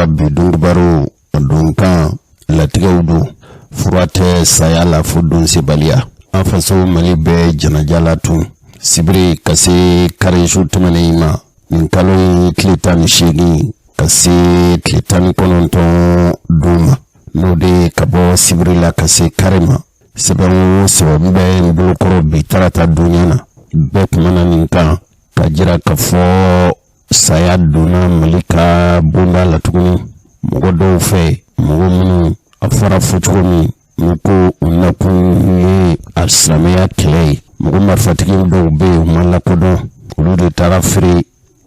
ka bi donkibaru donkan latigɛw don. Fura tɛ saya la fo donsebaliya. An faso Mali bɛ janaja la tun sibiri ka se karisu tɛmɛnen in ma, nin kalo in tile 18 ka se tile 19 don ma, n'o de ye ka bɔ sibiri la ka se kari ma. Sɛbɛn o sɛbɛn bɛ n bolokɔrɔ bi tarata donya na, bɛɛ kumana nin kan ka jira k'a fɔ saya donna Mali ka bonda la tuguni mɔgɔ dɔw fɛ, mɔgɔ minnu a fɔra fɔ cogo min n'u ko u nakun ye a silamɛya kɛlɛ ye. Mɔgɔ marifatigi dɔw bɛ yen, u ma lakodɔn, olu de taara feere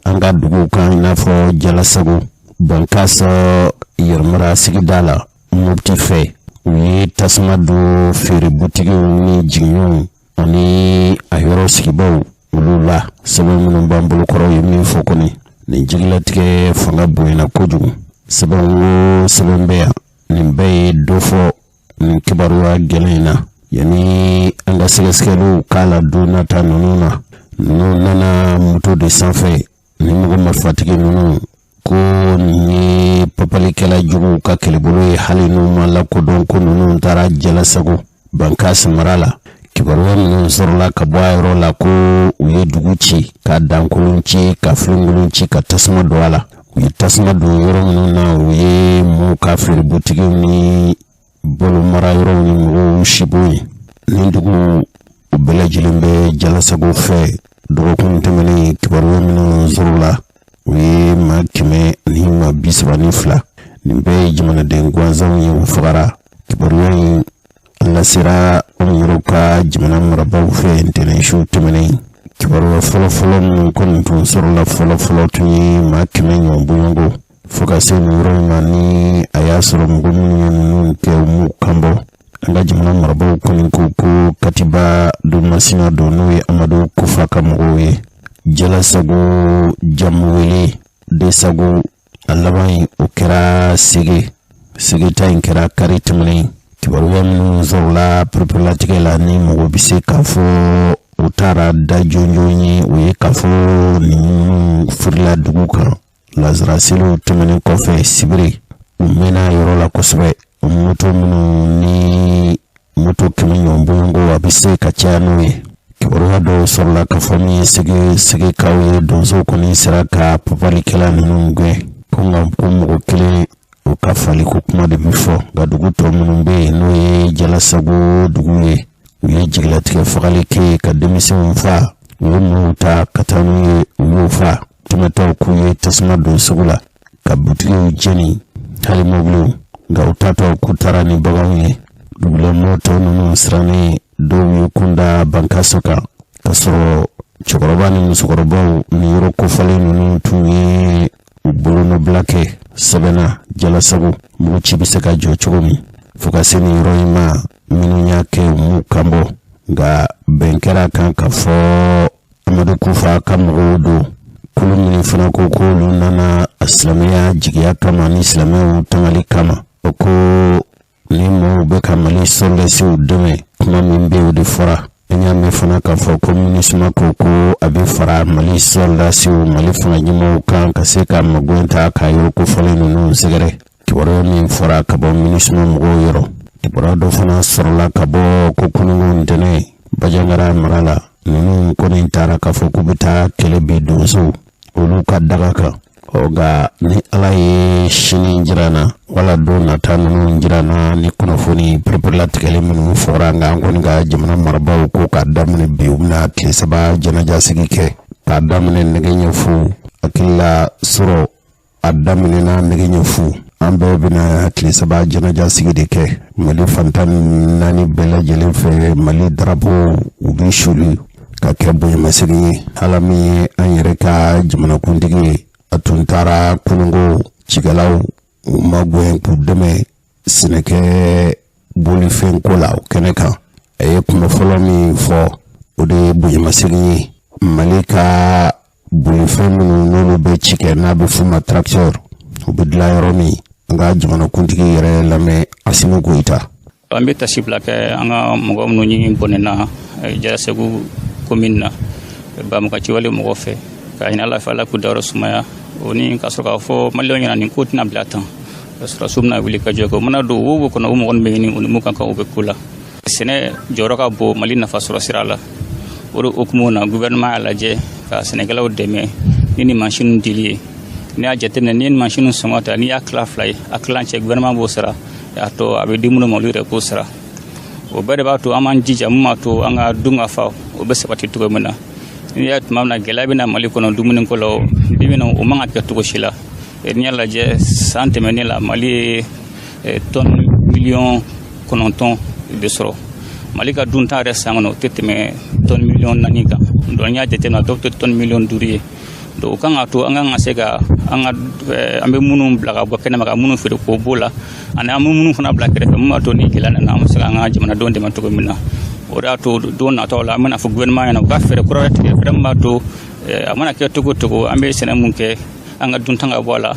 an ka duguw kan, i n'a fɔ Jalasago, Bankasa yɛrɛmara sigida la, Mopti fɛ. U ye tasuma don feere butigiw ni jigiɲɛw ani a yɔrɔ sigibaw olu la. Sɛbɛn minnu b'an bolokɔrɔ ye min fɔ kɔni, nin jigilatigɛ fanga bonyana kojugu. Sɛbɛn o sɛbɛn bɛ yan, nin bɛɛ ye dɔ fɔ nin kibaruya gɛlɛn in na. Yanni an ka sɛgɛsɛgɛliw k'a la don nata ninnu na, ninnu nana moto de sanfɛ. Ni mɔgɔ marifatigi ninnu ko nin ye papalikɛla juguw ka kɛlɛbolo ye, hali n'u ma lakodɔn ko ninnu taara Jalasago, Bankasi mara la. Kibaruya minnu sɔrɔla ka bɔ a yɔrɔ la ko u ye dugu ci, ka dankolon ci, ka filenkolon ci, ka tasuma don a la. U ye tasuma don yɔrɔ minnu na, u ye mɔgɔw ka feerebutigiw ni balo mara yɔrɔw ni mɔgɔw sibon ye. Nin dugu u bɛɛ lajɛlen bɛ Jalasago fɛ. Dɔgɔkun tɛmɛnen, kibaruya minnu sɔrɔla, u ye maa 132, nin bɛɛ ye jamanaden gansanw ye, u fagara. Kibaruya in lasera anw yɛrɛw ka jamana marabaaw fɛ ntɛnɛnsu tɛmɛnen. Kibaruya fɔlɔfɔlɔ minnu kɔni tun sɔrɔla fɔlɔfɔlɔ tun ye maa 100 ɲɔgɔn bɔɲɔgɔnko, fo ka se nin yɔrɔ in ma ni a y'a sɔrɔ mɔgɔ minnu ye ninnu kɛ, u m'u kanbɔ. An ka jamana marabaaw kɔni ko ko katiba dɔ masina don, n'o ye Amadu Kufa ka mɔgɔw ye. Jalasago Jamuwele de Sago, a laban in o kɛra Sege. Sege ta in kɛra kari tɛmɛnen. Kibaruya minnu sɔrɔla pereperelatigɛ la, ni mɔgɔ bɛ se k'a fɔ u taara da jɔnjɔn ye, o ye k'a fɔ ninnu firila dugu kan lazara seliw tɛmɛnen kɔfɛ sibiri. U mɛnna yɔrɔ la kosɛbɛ. Moto minnu ni moto 100 ɲɔgɔn bɔɲɔgɔnko, a bɛ se ka caya n'o ye. Kibaruya dɔw sɔrɔla ka fɔ min ye Sege, Segekaw ye, donsow kɔni sera ka papalikɛla ninnu gɛn ko, nka ko mɔgɔ kelen o ka fali ko kuma de bɛ fɔ. Nka dugu tɔ minnu bɛ yen, n'o ye Jalasago dugu ye, u ye jigilatigɛ fagali kɛ ka denmisɛnw fa, u ye mɔgɔw ta ka taa n'u ye, u y'o fa tɛmɛtɔw k'u ye tasuma don sugu la ka butigiw jeni, hali mobiliw. Nka u tatɔ k'u taara ni baganw ye. Dugulamɔgɔ tɔ ninnu sirannen, dɔw ye kunda Bankaso kan, k'a sɔrɔ cɛkɔrɔba ni musokɔrɔbaw ni yɔrɔ kofɔlen ninnu tun ye u bolonɔbila kɛ sɛbɛnna Jalasago mugu ci bɛ se ka jɔ cogo min. Fo ka se nin yɔrɔ in ma, minnu y'a kɛ, u m'u kanbɔ, nka bɛn kɛra kan ka fɔ Amadu Kufa ka mɔgɔw don. Kulu minnu fana ko k'olu nana a silamɛya jigiya kama ni silamɛw tangali kama, o ko ni mɔgɔw bɛ ka Mali sɔrɔdasiw dɛmɛ, kuma min bɛ yen, o de fɔra. An y'a mɛn fana k'a fɔ ko MINUSMA ko ko a bɛ fara Mali sɔrɔdasiw, Mali fanga ɲɛmɔgɔw kan ka se ka magɛn ta ka yɔrɔ kofɔlen ninnu sɛgɛrɛ. Kibaruya min fɔra ka bɔ MINUSMA mɔgɔw yɔrɔ, kibaruya dɔ fana sɔrɔla ka bɔ ko kununko ntɛnɛn Bajangara mara la, ninnu kɔni taara k'a fɔ k'u bɛ taa kɛlɛ bi donsow olu ka daga kan. Ɔ nka ni Ala ye sini jira na wala don nata ninnu jira na, ni kunnafoni pereperelatigɛli minnu fɔra. Nka an kɔni ka jamana marabaaw ko k'a daminɛ bi, u bɛna tile 3 jɛnɛjasigi kɛ k'a daminɛ nɛgɛ ɲɛ fu. Hakili la sɔrɔ a daminɛna nɛgɛ ɲɛ fu. An bɛɛ bɛna tile 3 jɛnɛjasigi de kɛ Mali fantan ni naani bɛɛ lajɛlen fɛ. Mali darapo u bɛ suli ka kɛ bonyamasegin ye. Ala min ye an yɛrɛ ka jamanakuntigi ye, a tun taara kununko cikɛlaw u ma gɛn k'u dɛmɛ sɛnɛkɛ bolifɛn ko la, o kɛnɛ kan a ye kuma fɔlɔ min fɔ, o de ye bonyamasegin ye. Mali ka bolifɛn minnu n'olu bɛ ci kɛ, n'a bɛ f'u ma tracteur, u bɛ dilan yɔrɔ min, an ka jamanakuntigi yɛrɛ lamɛn, Asimi Goyita. An bɛ tasibila kɛ an ka mɔgɔ minnu ɲi bɔnɛna Jalasagu commune na banbagaciwale mɔgɔ fɛ, k'a ɲini Ala fɛ, Ala k'u dayɔrɔ sumaya. O ni ka sɔrɔ k'a fɔ maliyɛnw ɲɛna, nin ko tɛna bila tan, sɔrɔdasiw bɛna wuli ka jɔ kɛ. O mana don wo wo kɔnɔ, o mɔgɔ bɛ ɲini, u ni mun ka kan, u bɛ ko la. Sɛnɛ jɔyɔrɔ ka bon Mali nafa sɔrɔ sira la. O de hukumu na, gouvernement y'a lajɛ ka sɛnɛkɛlaw dɛmɛ ni mansin dili ye. N'i y'a jateminɛ, n'i ye mansin sɔngɔ ta, n'i y'a tila fila ye, a tilancɛ gouvernement b'o sara, a tɔ a bɛ di minnu ma, olu yɛrɛ k'o sara. O bɛɛ de b'a to an b'an jija mun b'a to an ka dun ka fa, o bɛ sabati cogo min na. N'i y'a tuma min na gɛlɛya bɛ na Mali kɔnɔ dumuniko la, bi bi in na, o man ka kɛ cogo si la. N'i y'a lajɛ, san tɛmɛnen la, Mali ye tɔni 9 miliyɔn de sɔrɔ. Mali ka dunta yɛrɛ san kɔnɔ, o tɛ tɛmɛ tɔni 4 miliyɔn kan. Donc n'i y'a jateminɛ, dɔw tɛ tɔni 5 miliyɔn ye. Donc o kan ka to an kan ka se ka an ka an bɛ minnu bila ka bɔ kɛnɛma, ka minnu feere k'o b'o la, ani an bɛ minnu fana bila kɛrɛfɛ, mun b'a to ni gɛlɛya nana, an bɛ se k'an ka jamanadenw dɛmɛ cogo min na. O de y'a to don nataw la, an bɛna fɔ gouvernement ɲɛna, u ka fɛɛrɛ kura wɛrɛ tigɛ, fɛɛrɛ min b'a to a mana kɛ cogo o cogo, an bɛ sɛnɛ mun kɛ, an ka dunta ka bɔ a la,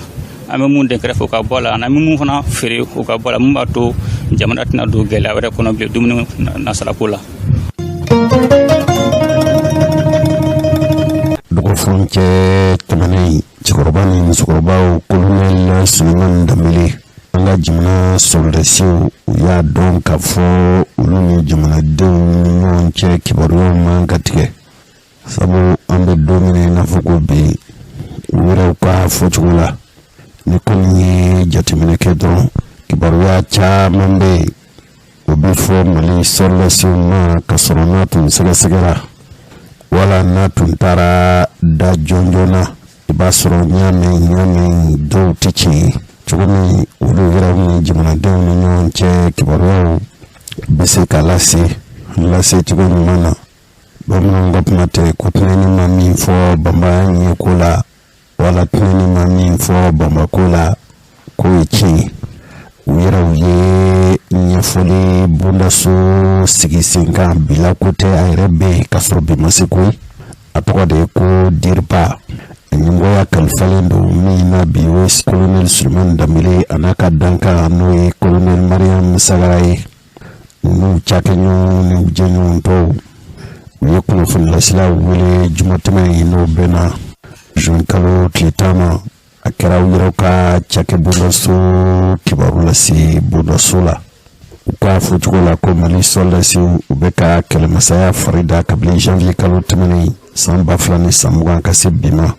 an bɛ mun den kɛrɛfɛ, o ka bɔ a la, ani an bɛ mun fana feere, o ka bɔ a la, mun b'a to jamana tɛna don gɛlɛya wɛrɛ kɔnɔ bilen dumuni nasarako la. Dɔgɔfurancɛ tɛmɛnen, cɛkɔrɔba ni musokɔrɔbaw, kolonɛli Sulemani Danbele, an ka jamana sɔrɔdasiw, u y'a dɔn k'a fɔ olu ni jamanadenw ni ɲɔgɔn cɛ kibaruyaw man ka tigɛ, sabu an bɛ don min na i n'a fɔ ko bi, u yɛrɛw ka fɔcogo la, ni kɔni ye jateminɛ kɛ dɔrɔn, kibaruya caman bɛ yen, o bɛ fɔ Mali sɔrɔdasiw ma, ka sɔrɔ n'a tun sɛgɛsɛgɛra wala n'a tun taara da jɔnjɔn na, i b'a sɔrɔ ɲaamɛ ɲaamɛ dɔw tɛ tiɲɛ ye. Cogo min olu yɛrɛw ni jamanadenw ni ɲɔgɔn cɛ kibaruyaw bɛ se ka lase lase cogo ɲuman na. Bamananw ka kuma tɛ ko tɛnɛni ma min fɔ banba ye ko la, wala tɛnɛni ma min fɔ banba ko la, k'o ye tiɲɛ ye. U yɛrɛw ye ɲɛfɔli bondaso sigi sen kan bila ko tɛ, a yɛrɛ bɛ yen ka sɔrɔ bi ma se koyi. A tɔgɔ de ye ko DIRPA. A ɲɛmɔgɔya kalifalen don min na bi, o ye kolonɛli Sulemani Danbele, a n'a ka dankan, n'o ye kolonɛli Mariam Sagara ye, u n'u cakɛɲɔgɔn n'u jɛɲɔgɔn tɔw. U ye kunnafonilaselaw wele jumatɛmɛ in, n'o bɛnna juin kalo tile 10 ma. A kɛra u yɛrɛ ka cakɛ bondaso kibaru lase bondaso la. U k'a fɔcogo la ko Mali sɔrɔdasiw, u bɛ ka kɛlɛmasaya fari da kabini janvier kalo tɛmɛnen san 2020 ka se bi ma.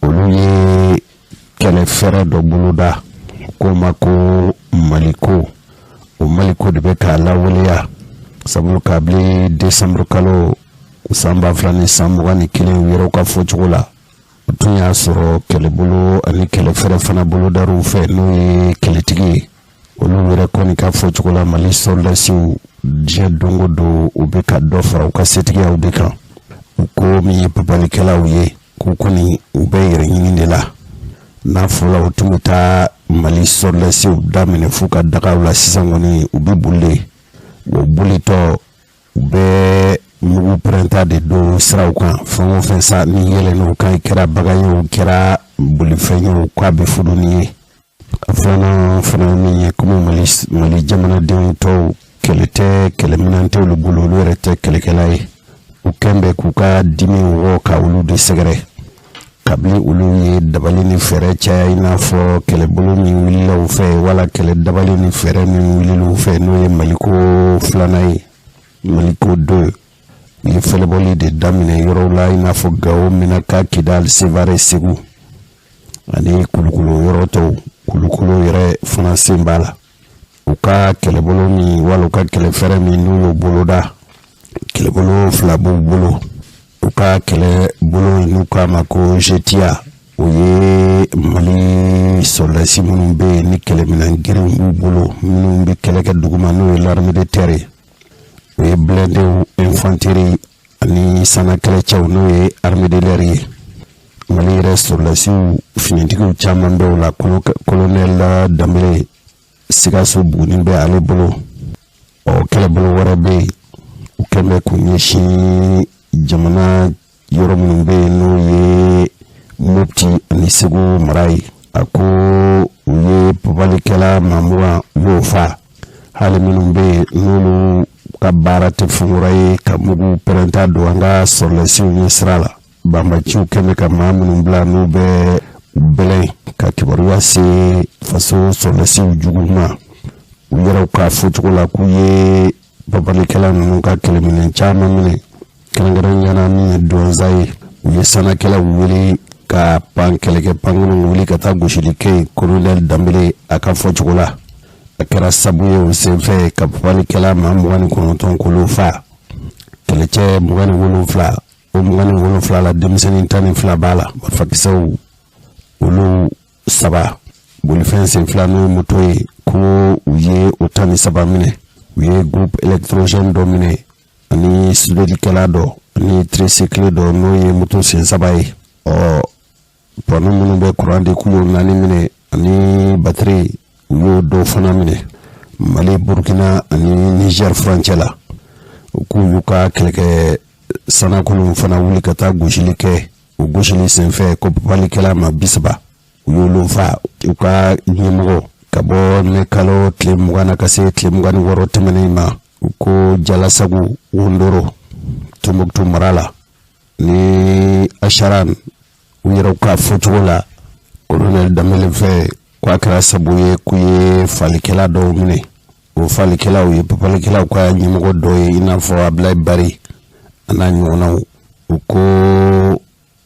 Olu ye kɛlɛ fɛɛrɛ dɔ boloda k'o ma ko Maliko. O Maliko de bɛ k'a lawaleya, sabu kabini décembre kalo san 2021, u yɛrɛw ka fɔcogo la, o tun y'a sɔrɔ kɛlɛbolo ani kɛlɛfɛɛrɛ fana bolodar'u fɛ, n'o ye kɛlɛtigi ye. Olu yɛrɛ kɔni ka fɔcogo la, Mali sɔrɔdasiw, diɲɛ don o don, u bɛ ka dɔ fara u ka setigiyaw de kan. U ko min ye papalikɛlaw ye, k'u kɔni u bɛ yɛrɛ ɲini de la. N'a fɔla u tun bɛ taa Mali sɔrɔdasiw daminɛ f'u ka dagaw la, sisan kɔni u bɛ boli de. O bolitɔ, u bɛ mugu pɛrɛnta de don siraw kan. Fɛn o fɛn sa ni yɛlɛn'o kan, i kɛra bagan ye o, kɛra bolifɛn ye o, k'a bɛ fudu ni ye. A filanan fana ye min ye, komi Mali jamanadenw tɔw, kɛlɛ tɛ, kɛlɛminɛn tɛ olu bolo, olu yɛrɛ tɛ kɛlɛkɛla ye, u kɛn bɛ k'u ka dimi wɔ ka olu de sɛgɛrɛ. Kabini olu ye dabali ni fɛɛrɛ caya, i n'a fɔ kɛlɛbolo min wulila u fɛ, wala kɛlɛ dabali ni fɛɛrɛ min wulila u fɛ, n'o ye Maliko filanan ye, Maliko 2, u ye fɛlɛbɔli de daminɛ yɔrɔw la, i n'a fɔ Gawo, Menaka, Kidal, Sevare, Segu ani Kulukolo yɔrɔ tɔw. Kulukolo yɛrɛ fana sen b'a la. U ka kɛlɛbolo min wala u ka kɛlɛfɛɛrɛ min n'u y'o boloda, kɛlɛbolo fila b'u bolo. U ka kɛlɛbolo, n'u k'a ma ko GTIA, o ye Mali sɔrɔdasi minnu bɛ yen ni kɛlɛminɛn girinw b'u bolo, minnu bɛ kɛlɛ kɛ duguma, n'o ye l'armée de terre ye, o ye blindéw, infanterie ani sanna kɛlɛcɛw, n'o ye armée de l'air ye. Mali yɛrɛ sɔrɔdasiw finitigiw caman bɛ o la. Colonel Danbele, Sikaso, Buguni bɛ ale bolo. Ɔ kɛlɛbolo wɛrɛ bɛ yen, u kɛn bɛ k'u ɲɛsin jamana yɔrɔ minnu bɛ yen, n'o ye Mopti ani Segu mara ye. A ko u ye papalikɛla maa 20, u y'o fa. Hali minnu bɛ yen n'olu ka baara tɛ fɛn wɛrɛ ye ka mugu pɛrɛnta don an ka sɔrɔdasiw ɲɛ sira la, banbaciw kɛn bɛ ka maa minnu bila, n'u bɛ bɛlɛn ka kibaruya se faso sɔrɔdasiw jugu ma. U yɛrɛw ka fɔcogo la, k'u ye papalikɛla ninnu ka kɛlɛminɛn caman minɛ, kɛrɛnkɛrɛnnenya la min ye dɔnza ye. U ye sannakɛlaw wele ka pan kɛlɛkɛ pankurun wuli ka taa gosili kɛ yen. Kolonɛli Danbele a ka fɔcogo la, a kɛra sabu ye o senfɛ ka papalikɛla maa 29 k'olu fa, kɛlɛcɛ 27. O 27 la, denmisɛnnin 12 b'a la. Marifakisɛw olu saba, bolifɛn sen fila n'o ye moto ye, ko u ye o 13 minɛ. U ye groupe électrogène dɔ minɛ, ani sudelikɛla dɔ, ani tricycle dɔ n'o ye moto sen saba ye. Ɔ panneau minnu bɛ kuran di, k'u y'o naani minɛ, ani batiri, u y'o dɔw fana minɛ. Mali, Burukina ani Niger furancɛ la, u k'u y'u ka kɛlɛkɛ sanakolonw fana wuli ka taa gosili kɛ. O gosili senfɛ, ko papalikɛla ma 30, u y'olu fa, u ka ɲɛmɔgɔ. Ka bɔ mɛ kalo tile 20 na ka se tile 26 tɛmɛnen ma, u ko Jalasagu Wondoro, Tombouctou mara la, ni Acharan, u yɛrɛw ka fɔcogo la, kolonɛli Danbele fɛ, ko a kɛra sabu ye k'u ye falikɛla dɔw minɛ. O falikɛlaw ye papalikɛlaw ka ɲɛmɔgɔ dɔ ye, i n'a fɔ Abulayi Bari a n'a ɲɔgɔnnaw. U ko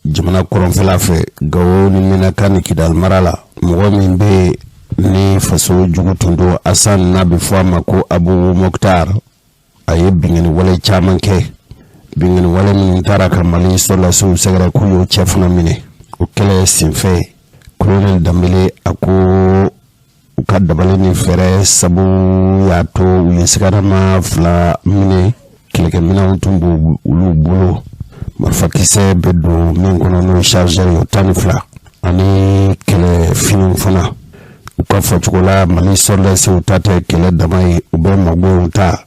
jamana kɔrɔnfɛla fɛ, Gawo ni Menaka ni Kidali mara la, mɔgɔ min bɛ yen ni faso jugu tun don, Asan, n'a bɛ fɔ a ma ko Abu Mokhtar, a ye binkanni wale caman kɛ, binkanni wale minnu taara ka Mali sɔrɔdasiw sɛgɛrɛ, k'u y'o cɛ fana minɛ o kɛlɛ senfɛ. Kolonɛli Danbele a ko u ka dabali ni fɛɛrɛ sabu y'a to u ye sigarama fila minɛ, kɛlɛkɛminɛnw tun b'olu bolo, marifakisɛ bɛ don min kɔnɔ n'o ye chargeur ye, o 12, ani kɛlɛ finiw fana. U ka fɔcogo la, Mali sɔrɔdasiw ta tɛ kɛlɛ dama ye, u bɛ magow ta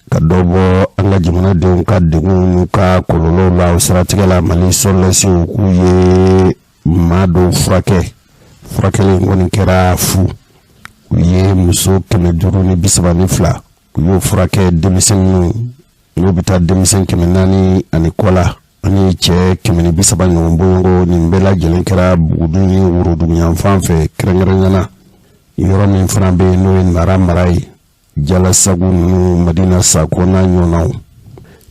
ka dɔ bɔ an ka jamanadenw ka degun n'u ka kɔlɔlɔw la. O siratigɛ la, Mali sɔrɔdasiw k'u ye maa dɔw furakɛ. Furakɛli in kɔni kɛra fu. U ye muso 532, u y'o furakɛ, denmisɛnninw n'o bɛ taa denmisɛn 400 ani kɔ la, ani cɛ 130 ɲɔgɔn bɔɲɔgɔn. Nin bɛɛ lajɛlen kɛra Bugudun ni Worodugu yanfan fɛ, kɛrɛnkɛrɛnnenya la yɔrɔ min fana bɛ yen n'o ye Nara mara ye, Jalasagu ninnu, Madina Sako n'a ɲɔgɔnnaw.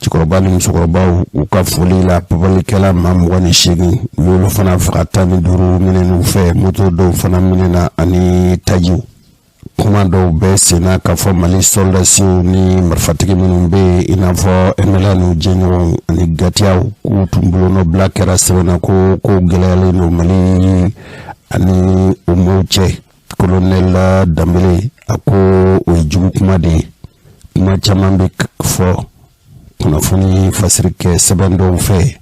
Cɛkɔrɔba ni musokɔrɔbaw, u ka foli la, papalikɛla maa 28, u y'olu fana faga, 15 minɛn'u fɛ, moto dɔw fana minɛna ani tajiw. Kuma dɔw bɛ senna k'a fɔ Mali sɔrɔdasiw ni marifatigi minnu bɛ yen, i n'a fɔ MNLA n'u jɛɲɔgɔnw ani Gatiyaw, k'u tun bolonɔbila kɛra sɛbɛn na, ko ko gɛlɛyalen don Mali ani o maaw cɛ. Kolonɛli Danbele a ko o ye jugu kuma de ye. Kuma caman bɛ fɔ kunnafoni fasiri kɛ sɛbɛn dɔw fɛ,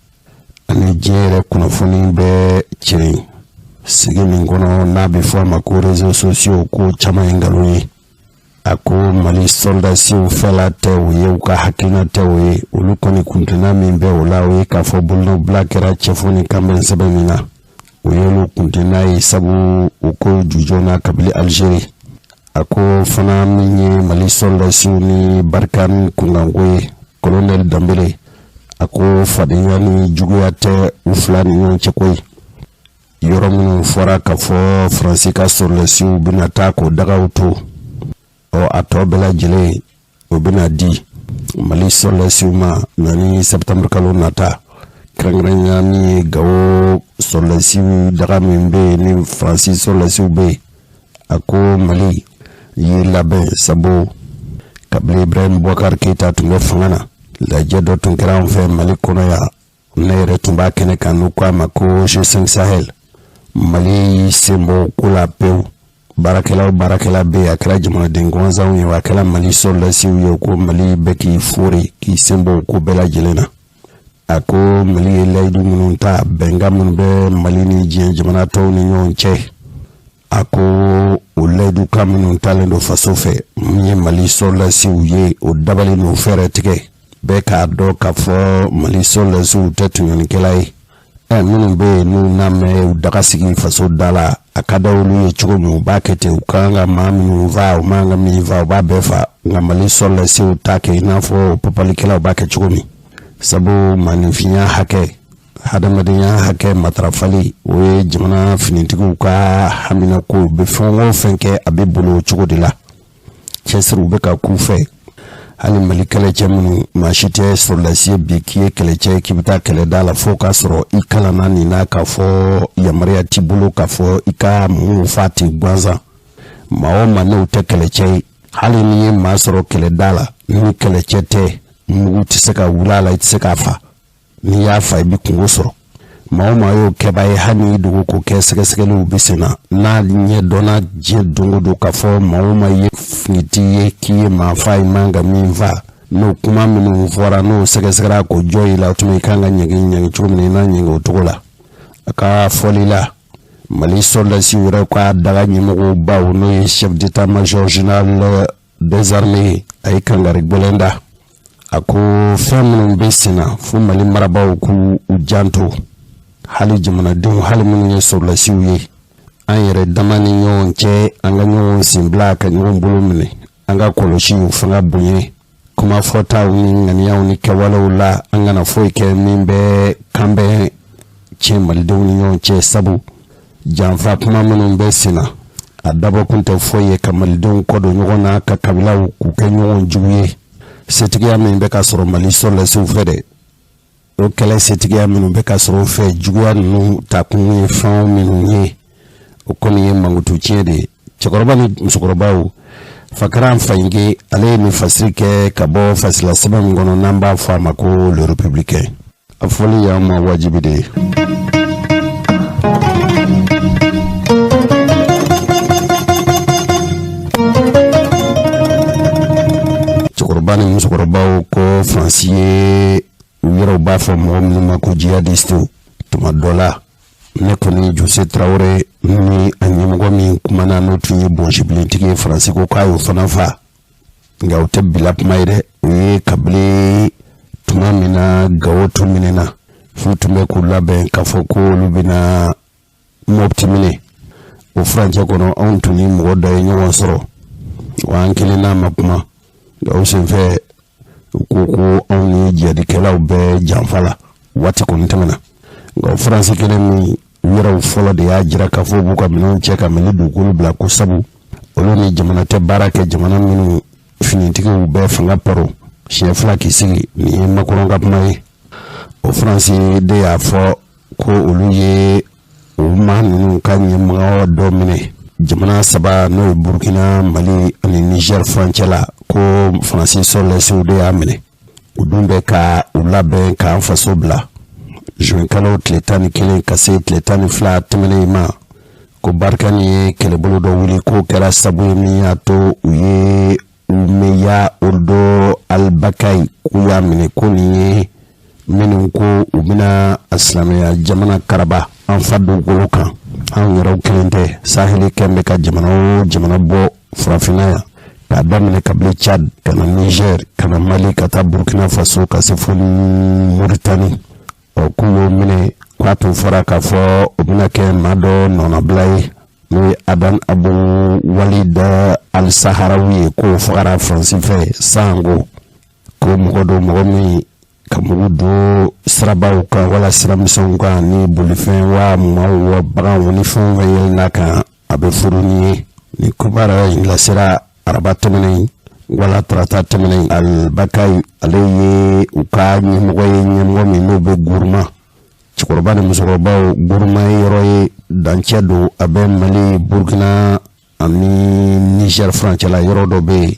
ani diɲɛ yɛrɛ kunnafoni bɛ cɛn sigi min kɔnɔ n'a bɛ fɔ a ma ko réseaux sociaux, ko caman ye nkalon ye. A ko Mali sɔrɔdasiw fɛla tɛ o ye, u ka hakilina tɛ o ye. Olu kɔni kuntina min bɛ o la, o ye k'a fɔ bolonɔbila kɛra cɛfɔ ni kanbɛn sɛbɛn min na, o y'olu kuntina ye, sabu u ko jujɔn kabili Algérie. A ko fana min ye Mali sɔrɔdasiw ni Barkhane kunkanko ye, kolonɛli Danbele a ko fadenya ni juguya tɛ u fila ni ɲɔgɔn cɛ koyi. Yɔrɔ minnu fɔra k'a fɔ Faransi ka sɔrɔdasiw bɛna taa k'o dagaw to, ɔ a tɔ bɛɛ lajɛlen o bɛna di Mali sɔrɔdasiw ma na ni sɛptanburu kalo nata, kɛrɛnkɛrɛnnenya min ye Gawo sɔrɔdasiw daga min bɛ yen ni Faransi sɔrɔdasiw bɛ yen. A ko Mali y'i labɛn, sabu kabini Ibrahim Boubacar Keita tun bɛ fanga na, lajɛ dɔ tun kɛra an fɛ Mali kɔnɔ yan, ne yɛrɛ tun b'a kɛnɛ kan, n'u ko a ma ko G5 Sahel. Mali y'i sen bɔ ko la pewu. Baarakɛla o baarakɛla bɛ yen, a kɛra jamanaden gansanw ye, a kɛra Mali sɔrɔdasiw ye, ko Mali bɛ k'i fori k'i sen bɔ ko bɛɛ lajɛlen na. A ko Mali ye layidu minnu ta, bɛnkan minnu bɛ Mali ni diɲɛ jamana tɔw ni ɲɔgɔn cɛ, a ko o layidukan minnu talen don faso fɛ, min ye Mali sɔrɔdasiw ye, o dabali n'o fɛɛrɛ tigɛ bɛɛ k'a dɔn k'a fɔ Mali sɔrɔdasiw tɛ tɔɲɔnikɛla ye. Ɛ minnu bɛ yen n'u n'a mɛn u daga sigi faso da la, a ka da olu ye cogo min, u b'a kɛ ten. U kan ka maa minnu fa, u man ka min fa, u b'a bɛɛ fa. Nka Mali sɔrɔdasiw t'a kɛ i n'a fɔ papalikɛlaw b'a kɛ cogo min, sabu maaninfinya hakɛ Hadamadenya hakɛ matarafali, o ye jamana finitigiw ka haminako. Bɛ fɛn o fɛn kɛ, a bɛ bolo o cogo de la. Cɛsiriw bɛ ka k'u fɛ. Hali Mali kɛlɛcɛ minnu, maa si tɛ sɔrɔdasi ye bi k'i ye kɛlɛcɛ ye k'i bɛ taa kɛlɛda la fo k'a sɔrɔ i kalanna nin na, k'a fɔ yamaruya t'i bolo k'a fɔ i ka mugu fa ten gansan. Maa o maa n'o tɛ kɛlɛcɛ ye, hali n'i ye maa sɔrɔ kɛlɛda la ni kɛlɛcɛ tɛ, mugu tɛ se ka wuli a la, i tɛ se k'a fa. N'i y'a fa, i bɛ kungo sɔrɔ. Maa o maa y'o kɛba ye, hali n'i dogo k'o kɛ, sɛgɛsɛgɛliw bɛ sen na. N'a ɲɛ dɔnna diɲɛ don o don k'a fɔ maa o maa ye finitigi ye k'i ye maa fa, i man ka min fa, n'o kuma minnu fɔra, n'o sɛgɛsɛgɛra k'o jɔ i la, o tuma i kan ka ɲangi ɲangi cogo min na, i n'a ɲangi o cogo la. A ka fɔli la, Mali sɔrɔdasiw yɛrɛ ka daga ɲɛmɔgɔbaw, n'o ye chef d'état major général des armées, a ye kangari gɛlɛn da. A ko fɛn minnu bɛ sen na, fo Mali marabaaw k'u u janto, hali jamanadenw, hali minnu ye sɔrɔdasiw ye, an yɛrɛ dama ni ɲɔgɔn cɛ, an ka ɲɔgɔn sen bila ka ɲɔgɔn bolo minɛ, an ka kɔlɔsi o fanga bonya kuma fɔtaw ni ŋaniyaw ni kɛwalew la. An kana foyi kɛ min bɛ kanbɛn tiɲɛ malidenw ni ɲɔgɔn cɛ, sabu janfa kuma minnu bɛ sen na, a dabɔkun tɛ foyi ye ka malidenw kɔ don ɲɔgɔn na, ka kabilaw k'u kɛ ɲɔgɔn jugu ye. Setigiya min bɛ ka sɔrɔ Mali sɔrɔdasiw fɛ dɛ, o kɛlɛ setigiya minnu bɛ ka sɔrɔ o fɛ, juguya ninnu takun ye fɛn minnu ye, o kɔni ye mankutu tiɲɛ de ye. Cɛkɔrɔba ni musokɔrɔbaw, Fakara Fayinke, ale ye nin fasiri kɛ ka bɔ fasila sɛbɛn min kɔnɔ n'an b'a fɔ a ma ko Le Républicain. A fɔli y'an ma wajibi de ye. Cɛkɔrɔba ni musokɔrɔbaw, ko Faransi ye u yɛrɛw b'a fɔ mɔgɔ minnu ma ko jihadistew, tuma dɔ la ne kɔni Jose Tarawele ni a ɲɛmɔgɔ min kumana, n'o tun ye bɔnsibilentigi ye, Faransi ko k'a y'o fana fa. Nka o tɛ bila kuma ye dɛ, o ye kabini tuma min na Gawo tun minɛna, f'u tun bɛ k'u labɛn k'a fɔ ko olu bɛna Mɔpti minɛ. O furancɛ kɔnɔ, anw tun ni mɔgɔ dɔ ye ɲɔgɔn sɔrɔ wa, an kelen n'a ma kuma. Nka o senfɛ, u ko ko anw ni jihadikɛlaw bɛ janfa la. Waati kɔni tɛmɛna, nka o Faransi kelen min, u yɛrɛw fɔlɔ de y'a jira k'a fɔ u b'u ka minɛnw cɛ ka Mali dugukolo bila, ko sabu olu ni jamana tɛ baara kɛ, jamana minnu finitigiw bɛ fanga paro siɲɛ fila k'i sigi. Nin ye Macron ka kuma ye. O Faransi de y'a fɔ ko olu ye o maa ninnu ka ɲɛmɔgɔ dɔ minɛ jamana saba, n'o ye Burukina, Mali ani Niger furancɛ la, ko Faransi sɔrɔdasiw de y'a minɛ. U dun bɛ ka u labɛn k'an faso bila juin kalo tile 11 ka se tile 12 tɛmɛnen ma, ko Barkhane ye kɛlɛbolo dɔ wuli, k'o kɛra sabu ye min y'a to u ye Oumeya Ould Albakaye, k'u y'a minɛ, ko nin ye minnu ko u bɛna a silamɛya jamana karaba an fa dugukolo kan. Anw yɛrɛw kelen tɛ, Saheli kɛn bɛ ka jamana o jamana bɔ Farafinna yan, k'a daminɛ kabini Chad ka na Niger, ka na Mali, ka taa Burkina Faso, ka se fo Mauritanie. Ɔ, k'u y'o minɛ, k'a tun fɔra k'a fɔ o bɛna kɛ maa dɔ nɔnabila ye, n'o ye Adan Abu Walid Al-Saharawi ye, k'o fagara Faransi fɛ sango ko mɔgɔ don, mɔgɔ min ka mugu don sirabaw kan wala siramisɛnw kan, ni bolifɛn wa maaw wa baganw ni fɛn o fɛn yɛlɛnna kan, a bɛ furu ni ye. Ni kibaruya in lasera araba tɛmɛnen wala tarata tɛmɛnen. Albakayi, ale ye u ka ɲɛmɔgɔ ye, ɲɛmɔgɔ min n'o bɛ Guruma. Cɛkɔrɔba ni musokɔrɔbaw, Guruma ye yɔrɔ ye, dancɛ don, a bɛ Mali, Burukina ani Niger furancɛ la. Yɔrɔ dɔ bɛ yen,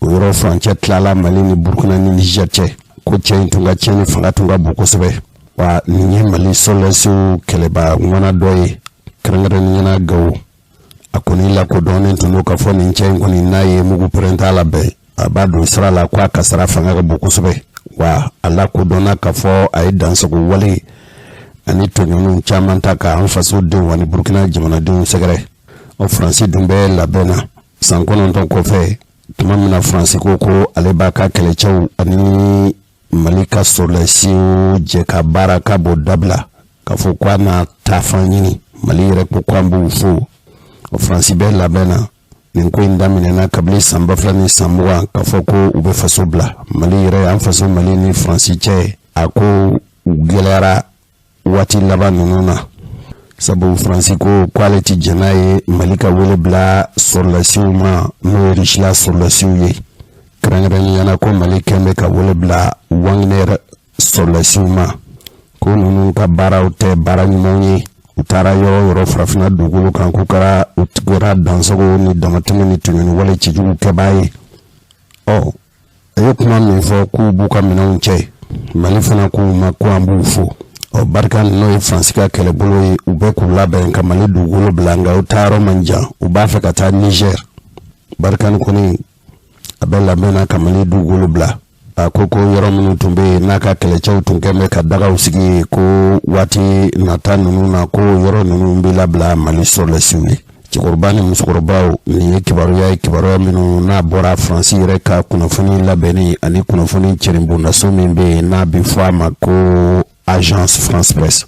o yɔrɔ furancɛ tilala Mali ni Burukina ni Niger cɛ. Ko cɛ in tun ka tiɲɛni fanga tun ka bon kosɛbɛ wa. Nin ye Mali sɔrɔdasiw kɛlɛba ŋana dɔ ye, kɛrɛnkɛrɛnnenya la Gawo. A kɔni lakodɔnnen tun don k'a fɔ nin cɛ in kɔni, n'a ye mugu pɛrɛnta labɛn, a b'a don sira la, ko a kasara fanga ka bon kosɛbɛ wa. A lakodɔnna k'a fɔ a ye dansago wale ani tɔɲɔniw caman ta k'an faso denw ani Burukina jamanadenw sɛgɛrɛ. Ɔ, Faransi dun bɛ labɛn na. San 9 kɔfɛ, tuma min na Faransi ko ko ale b'a ka kɛlɛcɛw ani Mali ka sɔrɔdasiw jɛ ka baara ka b'o dabila, k'a fɔ ko a na taafan ɲini, Mali yɛrɛ ko k'an b'u fo. O Faransi bɛ labɛn na. Nin ko in daminɛna kabini san 2020, k'a fɔ ko u bɛ faso bila. Mali yɛrɛ, an faso Mali ni Faransi cɛ, a ko u gɛlɛyara. Waati laban ninnu na, sabu Faransi ko k'ale ti jɛn n'a ye Mali ka wele bila sɔrɔlasiw ma, n'o ye Rusila sɔrɔlasiw ye, kɛrɛnkɛrɛnnenya la ko Mali kɛn bɛ ka wele bila Wagner sɔrɔlasiw ma, ko ninnu ka baaraw tɛ baara ɲumanw ye. U taara yɔrɔ o yɔrɔ farafinna dugukolo kan, k'u kɛra u kɛra dansago ni damatɛmɛ ni tɔɲɔni wale cɛjugu kɛbaa ye. Ɔ, a ye kuma min fɔ k'u b'u ka minɛnw cɛ, Mali fana k'u ma ko an b'u fo. Ɔ, Barkhane, n'o ye Faransi ka kɛlɛbolo ye, u bɛ k'u labɛn ka Mali dugukolo bila, nka u taayɔrɔ man jan, u b'a fɛ ka taa Niger. Barkhane kɔni a bɛ labɛn na ka Mali dugukolo bila. A ko ko yɔrɔ minnu tun bɛ yen n'a ka kɛlɛcɛw tun kɛn bɛ ka dagaw sigi, ko waati nata ninnu na, ko yɔrɔ ninnu bɛ labila Mali sɔrɔlasiw ye. Cɛkɔrɔba ni musokɔrɔbaw, nin ye kibaruya ye, kibaruya minnu n'a bɔra Faransi yɛrɛ ka kunnafoni labɛnni ani kunnafoni cɛrinbondaso min bɛ yen n'a bɛ fɔ a ma ko Agence France Presse.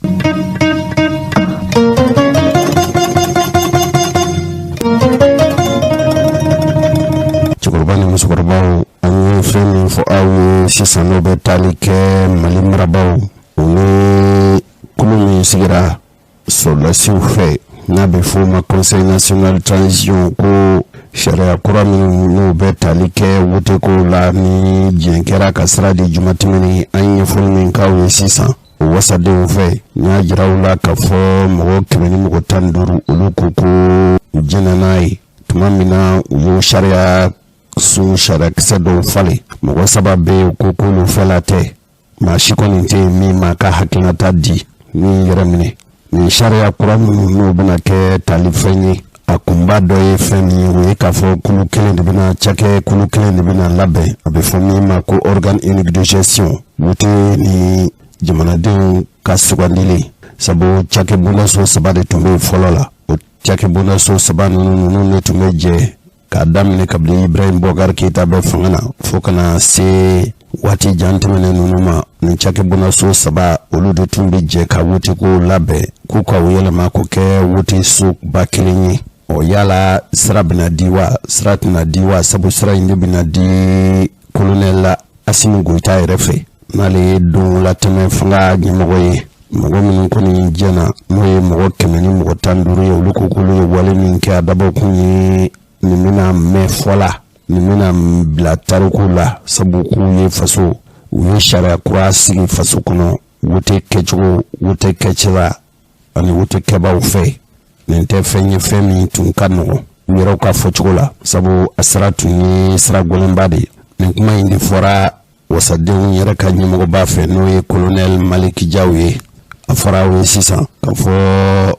Cɛkɔrɔba ni musokɔrɔbaw, an ye fɛn min fɔ aw ye sisan, n'o bɛ taali kɛ Mali marabaaw, u ni kulu min sigira sɔrɔdasiw fɛ n'a bɛ f'o ma Conseil national transition, ko sariya kura minnu n'u bɛ tali kɛ wotekow la, ni diɲɛ kɛra ka sira di juma tɛmɛnen, an ye ɲɛfɔli min k'aw ye sisan o wasadenw fɛ, n y'a jira u la k'a fɔ mɔgɔ 115, olu ko ko u jɛnna n'a ye. Tuma min na u y'o sariya sun sariyakisɛ dɔw falen, mɔgɔ saba bɛ yen ko k'olu fɛla tɛ. Maa si kɔni tɛ yen min m'a ka hakilinata di min yɛrɛ minɛ. Nin sariya kura minnu n'o bɛna kɛ talifɛn ye, a kunba dɔ ye fɛn min ye, o ye k'a fɔ kulu kelen de bɛna cakɛ, kulu kelen de bɛna labɛn, a bɛ fɔ min ma ko organe unique de gestion, wote ni jamanadenw ka sugandili. Sabu cakɛ bondaso saba de tun bɛ yen fɔlɔ la. O cakɛ bondaso saba ninnu de tun bɛ jɛ k'a daminɛ kabini Ibrahim Boubacar Keita bɛ fanga na fo ka na se waati jan tɛmɛnen ninnu ma. Nin cakɛbondaso saba, olu de tun bɛ jɛ ka woteko labɛn, k'u ka o yɛlɛma k'o kɛ wotesoba kelen ye. Ɔ, yala sira bɛna di wa, sira tɛna di wa? Sabu sira in de bɛna di kolonɛli Asimi Goyita yɛrɛ fɛ, n'ale ye don latɛmɛ fanga ɲɛmɔgɔ ye. Mɔgɔ minnu kɔni jɛna, n'o ye mɔgɔ 115 ye, olu ko k'olu ye wale min kɛ, a dabɔkun ye nin bɛna mɛn fɔ la, nin bɛna bila tariku la, sabu k'u ye faso, u ye sariya kura sigi faso kɔnɔ, wote kɛcogo, wote kɛcogoya ani wote kɛbaaw fɛ. Nin tɛ fɛn ye fɛn min tun ka nɔgɔn u yɛrɛw ka fɔcogo la, sabu a sira tun ye sira gɛlɛnba de ye. Nin kuma in de fɔra wasadenw yɛrɛ ka ɲɛmɔgɔba fɛ, n'o ye kolonɛli Maliki Jaw ye. A fɔra aw ye sisan k'a fɔ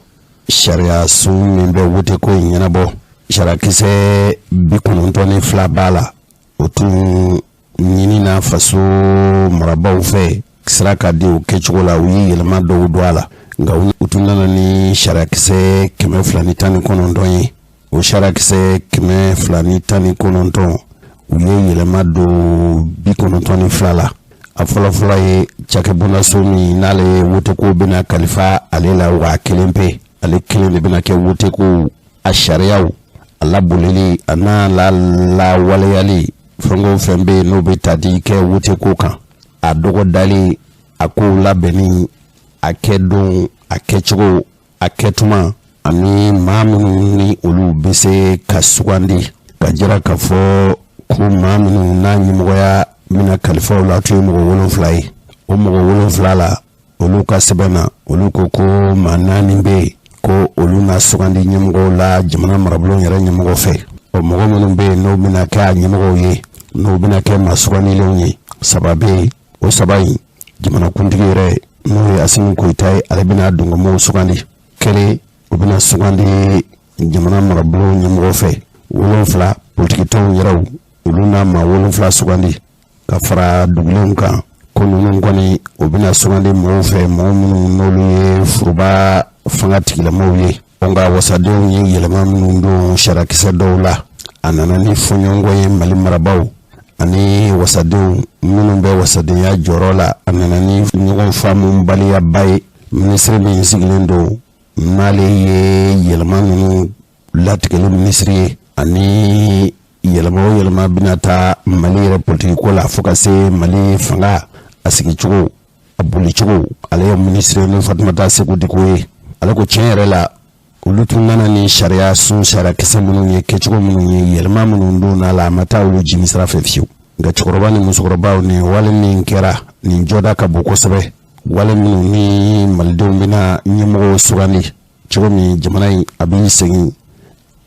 sariya sun min bɛ woteko in ɲɛnabɔ, sariyakisɛ 92 b'a la. O tun ɲinina faso marabaaw fɛ sira ka di o kɛcogo la, u ye yɛlɛma dɔw don a la, nka u tun nana ni sariyakisɛ 219 ye. O sariyakisɛ 219, u ye yɛlɛma don 92 la. A fɔlɔfɔlɔ ye cakɛbondaso min n'ale ye woteko bɛna kalifa ale la, wa kelen pe, ale kelen de bɛna kɛ woteko a sariyaw a labolili a n'a la lawaleyali, fɛn o fɛn bɛ yen n'o bɛ tali kɛ woteko kan, a dɔgɔdali, a kow labɛnni, a kɛdon, a kɛcogo, a kɛtuma, ani maa minnu ni olu bɛ se ka sugandi, ka jira k'a fɔ ko maa minnu n'a ɲɛmɔgɔya bɛna kalifa u la, tun ye mɔgɔ 7 ye. O mɔgɔ 7 la, olu ka sɛbɛn na, olu ko ko maa 4 bɛ yen ko olu na sugandi ɲɛmɔgɔw la jamana marabulon yɛrɛ ɲɛmɔgɔ fɛ. O mɔgɔ minnu bɛ yen n'o bɛna kɛ a ɲɛmɔgɔw ye, n'o bɛna kɛ maa sugandilenw ye, 3 bɛ yen. O 3 in, jamanakuntigi yɛrɛ n'o ye Asimi Goyita ye, ale bɛna dungɔmɔgɔw sugandi. Kelen, o bɛna sugandi jamana marabulon ɲɛmɔgɔ fɛ. 7, politikitɔnw yɛrɛw, olu na maa 7 sugandi ka fara dugulenw kan, ko ninnu kɔni o bɛna sugandi mɔgɔw fɛ, mɔgɔ minnu n'olu ye foroba fanga tigilamɔgɔw ye. Nka wasadenw ye yɛlɛma minnu don sariyakisɛ dɔw la, a nana ni fɔɲɔgɔnkɔ ye Mali marabaaw ani wasadenw minnu bɛ wasadenya jɔyɔrɔ la. A nana ni ɲɔgɔn faamubaliyaba ye. Minisiri min sigilen don n'ale ye yɛlɛma ninnu latigɛli minisiri ye, ani yɛlɛma o yɛlɛma bɛna taa Mali yɛrɛ politikiko la fo ka se Mali fanga a sigicogo A bolicogo, ale ye minisiri ni Fatumata Segu Diko ye, ale ko tiɲɛ yɛrɛ la, olu tun nana ni sariya sun sariyakisɛ minnu ye, kɛcogo minnu ye, yɛlɛma minnu donna la, a ma taa olu jimi sira fɛ fiyewu. Nka cɛkɔrɔba ni musokɔrɔbaw, nin wale min kɛra, nin jɔda ka bon kosɛbɛ. Wale minnu ni malidenw bɛna ɲɛmɔgɔw sugandi cogo min, jamana in a b'i segin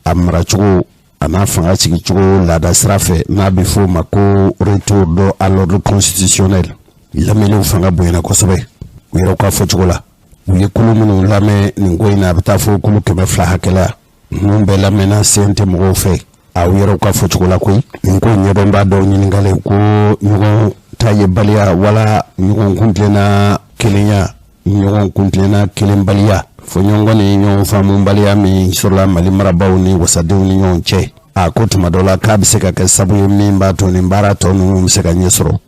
a maracogo a n'a fanga sigicogo laada sira fɛ, n'a bɛ f'o ma ko retour do à l'ordre constitutionnel. Lamɛnniw fanga bonyana kosɛbɛ. U yɛrɛ ka fɔcogo la, u ye kulu minnu lamɛn nin ko in na, a bɛ taa fɔ kulu 200 hakɛ la. Ninnu bɛɛ lamɛnna CNT mɔgɔw fɛ. Aw yɛrɛw ka fɔcogo la koyi, nin ko ɲɛdɔnbaa dɔw ɲininkalen ko ɲɔgɔn ta yebaliya wala ɲɔgɔn kuntilenna kelenya, ɲɔgɔn kuntilenna kelenbaliya, fɔɲɔgɔnkɔ ni ɲɔgɔn faamubaliya min sɔrɔla Mali marabaaw ni wasadenw ni ɲɔgɔn cɛ, a ko tuma dɔ la k'a bɛ se ka kɛ sabu ye min b'a to nin baara tɔ ninnu bɛ se ka ɲɛ sɔrɔ.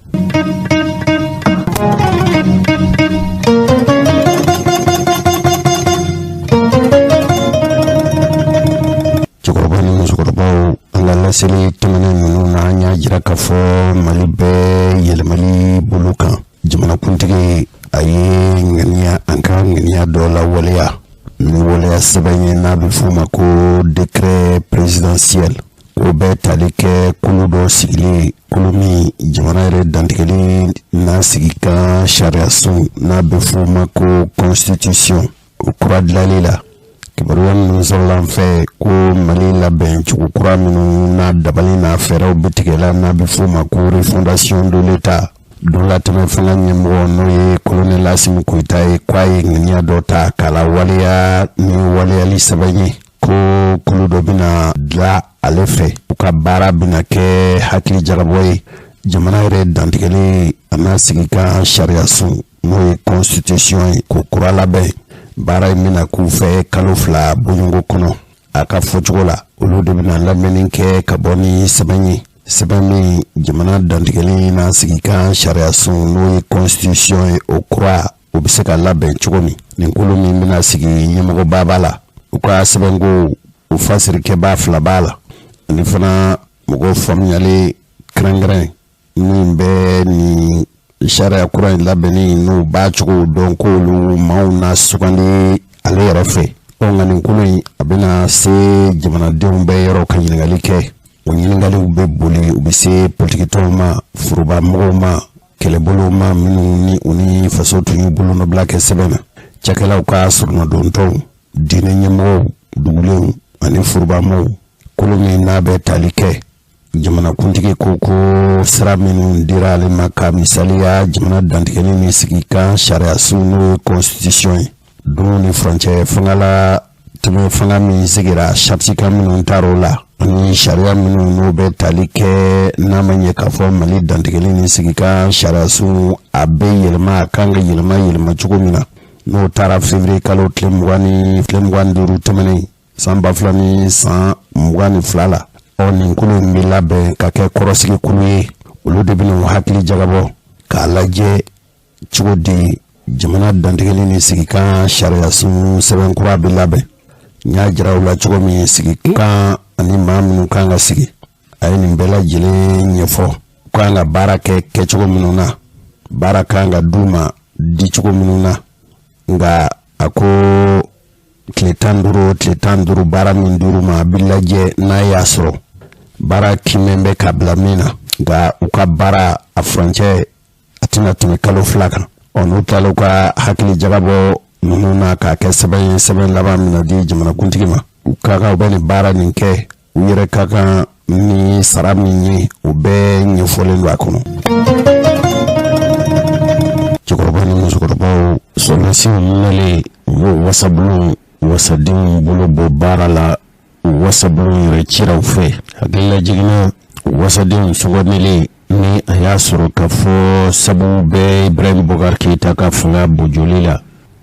Cɛkɔrɔba ni musokɔrɔbaw, an ka laseli tɛmɛnen ninnu na, an y'a jira k'a fɔ Mali bɛɛ yɛlɛmali bolo kan, jamanakuntigi a ye ŋaniya, an ka ŋaniya dɔ lawaleya ni waleya sɛbɛn ye, n'a bɛ f'o ma ko décret présidentiel. O bɛ tali kɛ kulu dɔ sigilen, kulu min jamana yɛrɛ dantigɛli n'a sigi kan sariyasun, n'a bɛ f'o ma ko constitution, o kura dilanli la. Kibaruya minnu sɔrɔla an fɛ ko Mali labɛn cogo kura minnu n'a dabali n'a fɛɛrɛw bɛ tigɛla, n'a bɛ f'o ma ko refondation de l'État, don latɛmɛ fanga ɲɛmɔgɔ, n'o ye colonel Asimi Goyita ye, k'a ye ŋaniya dɔ ta k'a lawaleya ni waleyali sɛbɛn ye, ko kulu dɔ bɛna dilan ale fɛ, u ka baara bɛna kɛ hakili jagabɔ ye jamana yɛrɛ dantigɛli a n'a sigi kan sariyasun, n'o ye constitution ye, k'o kura labɛn. Baara in bɛna k'u fɛ kalo 2 bɔɲɔgɔn kɔnɔ. A ka fɔcogo la, olu de bɛna lamɛnni kɛ ka bɔ ni sɛbɛn ye, sɛbɛn min jamana dantigɛli n'a sigi kan sariyasun, n'o ye constitution ye, o kura o bɛ se ka labɛn cogo min. Nin kulu min bɛna sigi, ɲɛmɔgɔba b'a la, u ka sɛbɛnko o fasirikɛbaa fila b'a la, ani fana mɔgɔw faamuyalen kɛrɛnkɛrɛn min bɛ nin sariya kura in labɛnni n'u b'a cogo dɔn, k'olu maaw na sugandi ale yɛrɛ fɛ. Ɔ nka nin kulu in, a bɛna se jamanadenw bɛɛ yɔrɔ ka ɲininkali kɛ. O ɲininkaliw bɛ boli, u bɛ se politikitɔnw ma, foroba mɔgɔw ma, kɛlɛbolow ma minnu ni u ni faso tun y'u bolonɔbila kɛ sɛbɛn na, cakɛlaw ka sɔrɔnadɔntɔnw, diinɛ ɲɛmɔgɔw, dugulenw ani forobamɔgɔw. Kulu min n'a bɛ tali kɛ, jamanakuntigi ko ko sira minnu dira ale ma, ka misaliya jamana dantigɛli ni sigikan sariyasun, n'o ye constitution ye, don ni furancɛ fanga la tɛmɛ fanga min sigira, saritikan minnu taar'o la, ani sariya minnu n'o bɛ tali kɛ, n'a ma ɲɛ k'a fɔ Mali dantigɛli ni sigikan sariyasun a bɛ yɛlɛma, a kan ka yɛlɛma yɛlɛma cogo min na, n'o taara février kalo tile 20 ni tile 25 tɛmɛnen san 2022 la. Ɔ nin kulu in bɛ labɛn ka kɛ kɔrɔsigi kulu ye. Olu de bɛna u hakili jagabɔ k'a lajɛ cogo di jamana dantigɛli ni sigikan sariyasun sɛbɛn kura bɛ labɛn. N y'a jira u la cogo min, sigikan ani maa minnu kan ka sigi, a ye nin bɛɛ lajɛlen ɲɛfɔ, u kan ka baara kɛ kɛcogo minnu na, baara kan ka d'u ma di cogo minnu na. Nka a ko tile 15, tile 15, baara min dir'u ma, a bɛ lajɛ n'a y'a sɔrɔ baara kimɛn bɛ ka bila min na. Nka u ka baara a furancɛ a tɛna tɛmɛ kalo 2 kan. Ɔ n'u tilala u ka hakili jagabɔ ninnu na k'a kɛ sɛbɛn ye, sɛbɛn laban min na di jamanakuntigi ma, u ka kan u bɛ nin baara nin kɛ, u yɛrɛ ka kan ni sara min ye, o bɛɛ ɲɛfɔlen don a kɔnɔ. Cɛkɔrɔba ni musokɔrɔbaw, sɔrɔdasiw nalen, u y'o wasabulon wasadenw bolo bɔ baara la. U wasabulon yɛrɛ cira u fɛ. Hakilila jiginna, wasadenw sugandilen, ni a y'a sɔrɔ k'a fɔ sabu bɛ Ibrahim Boubacar Keita ka fanga bojoli la,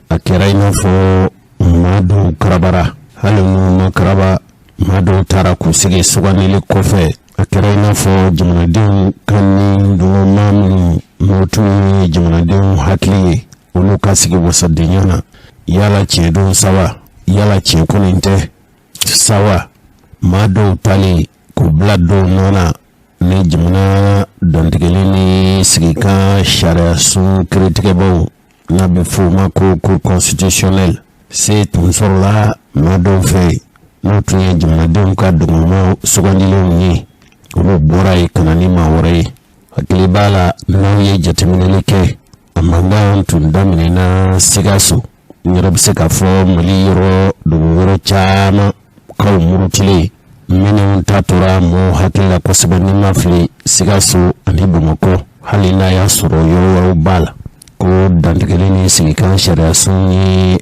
a kɛra i n'a fɔ maa dɔw karabara. Hali n'u ma karaba, maa dɔw taara k'u sigi sugandili kɔfɛ. A kɛra i n'a fɔ jamanadenw ka ni dɔgɔma minnu n'o tun ye jamanadenw hakili ye, olu ka sigi wasadenya na. Yala tiɲɛ don sawa, yala tiɲɛ kɔni tɛ sawa, maa dɔw talen k'u bila dɔw nɔ na. Ni jamana dantigɛli ni sigikan sariyasun kiiritigɛbaw n'a bɛ fɔ o ma ko cour constitutionnelle, se tun sɔrɔla maa dɔw fɛ, n'o tun ye jamanadenw ka dugumɔgɔ sugandilenw ye, olu bɔra yen ka na ni maa wɛrɛ ye. Hakili b'a la, n'aw ye jateminɛli kɛ, a mankan tun daminɛna Sikaso. N yɛrɛ bɛ se k'a fɔ Mali yɔrɔ dugu yɔrɔ caman kaw murutilen minnu ta tora mɔgɔw hakili la kosɛbɛ, ni ma fili, Sikaso ani Bamakɔ, hali n'a y'a sɔrɔ yɔrɔ wɛrɛw b'a la, ko dantigɛli ni sigikan sariyasun ye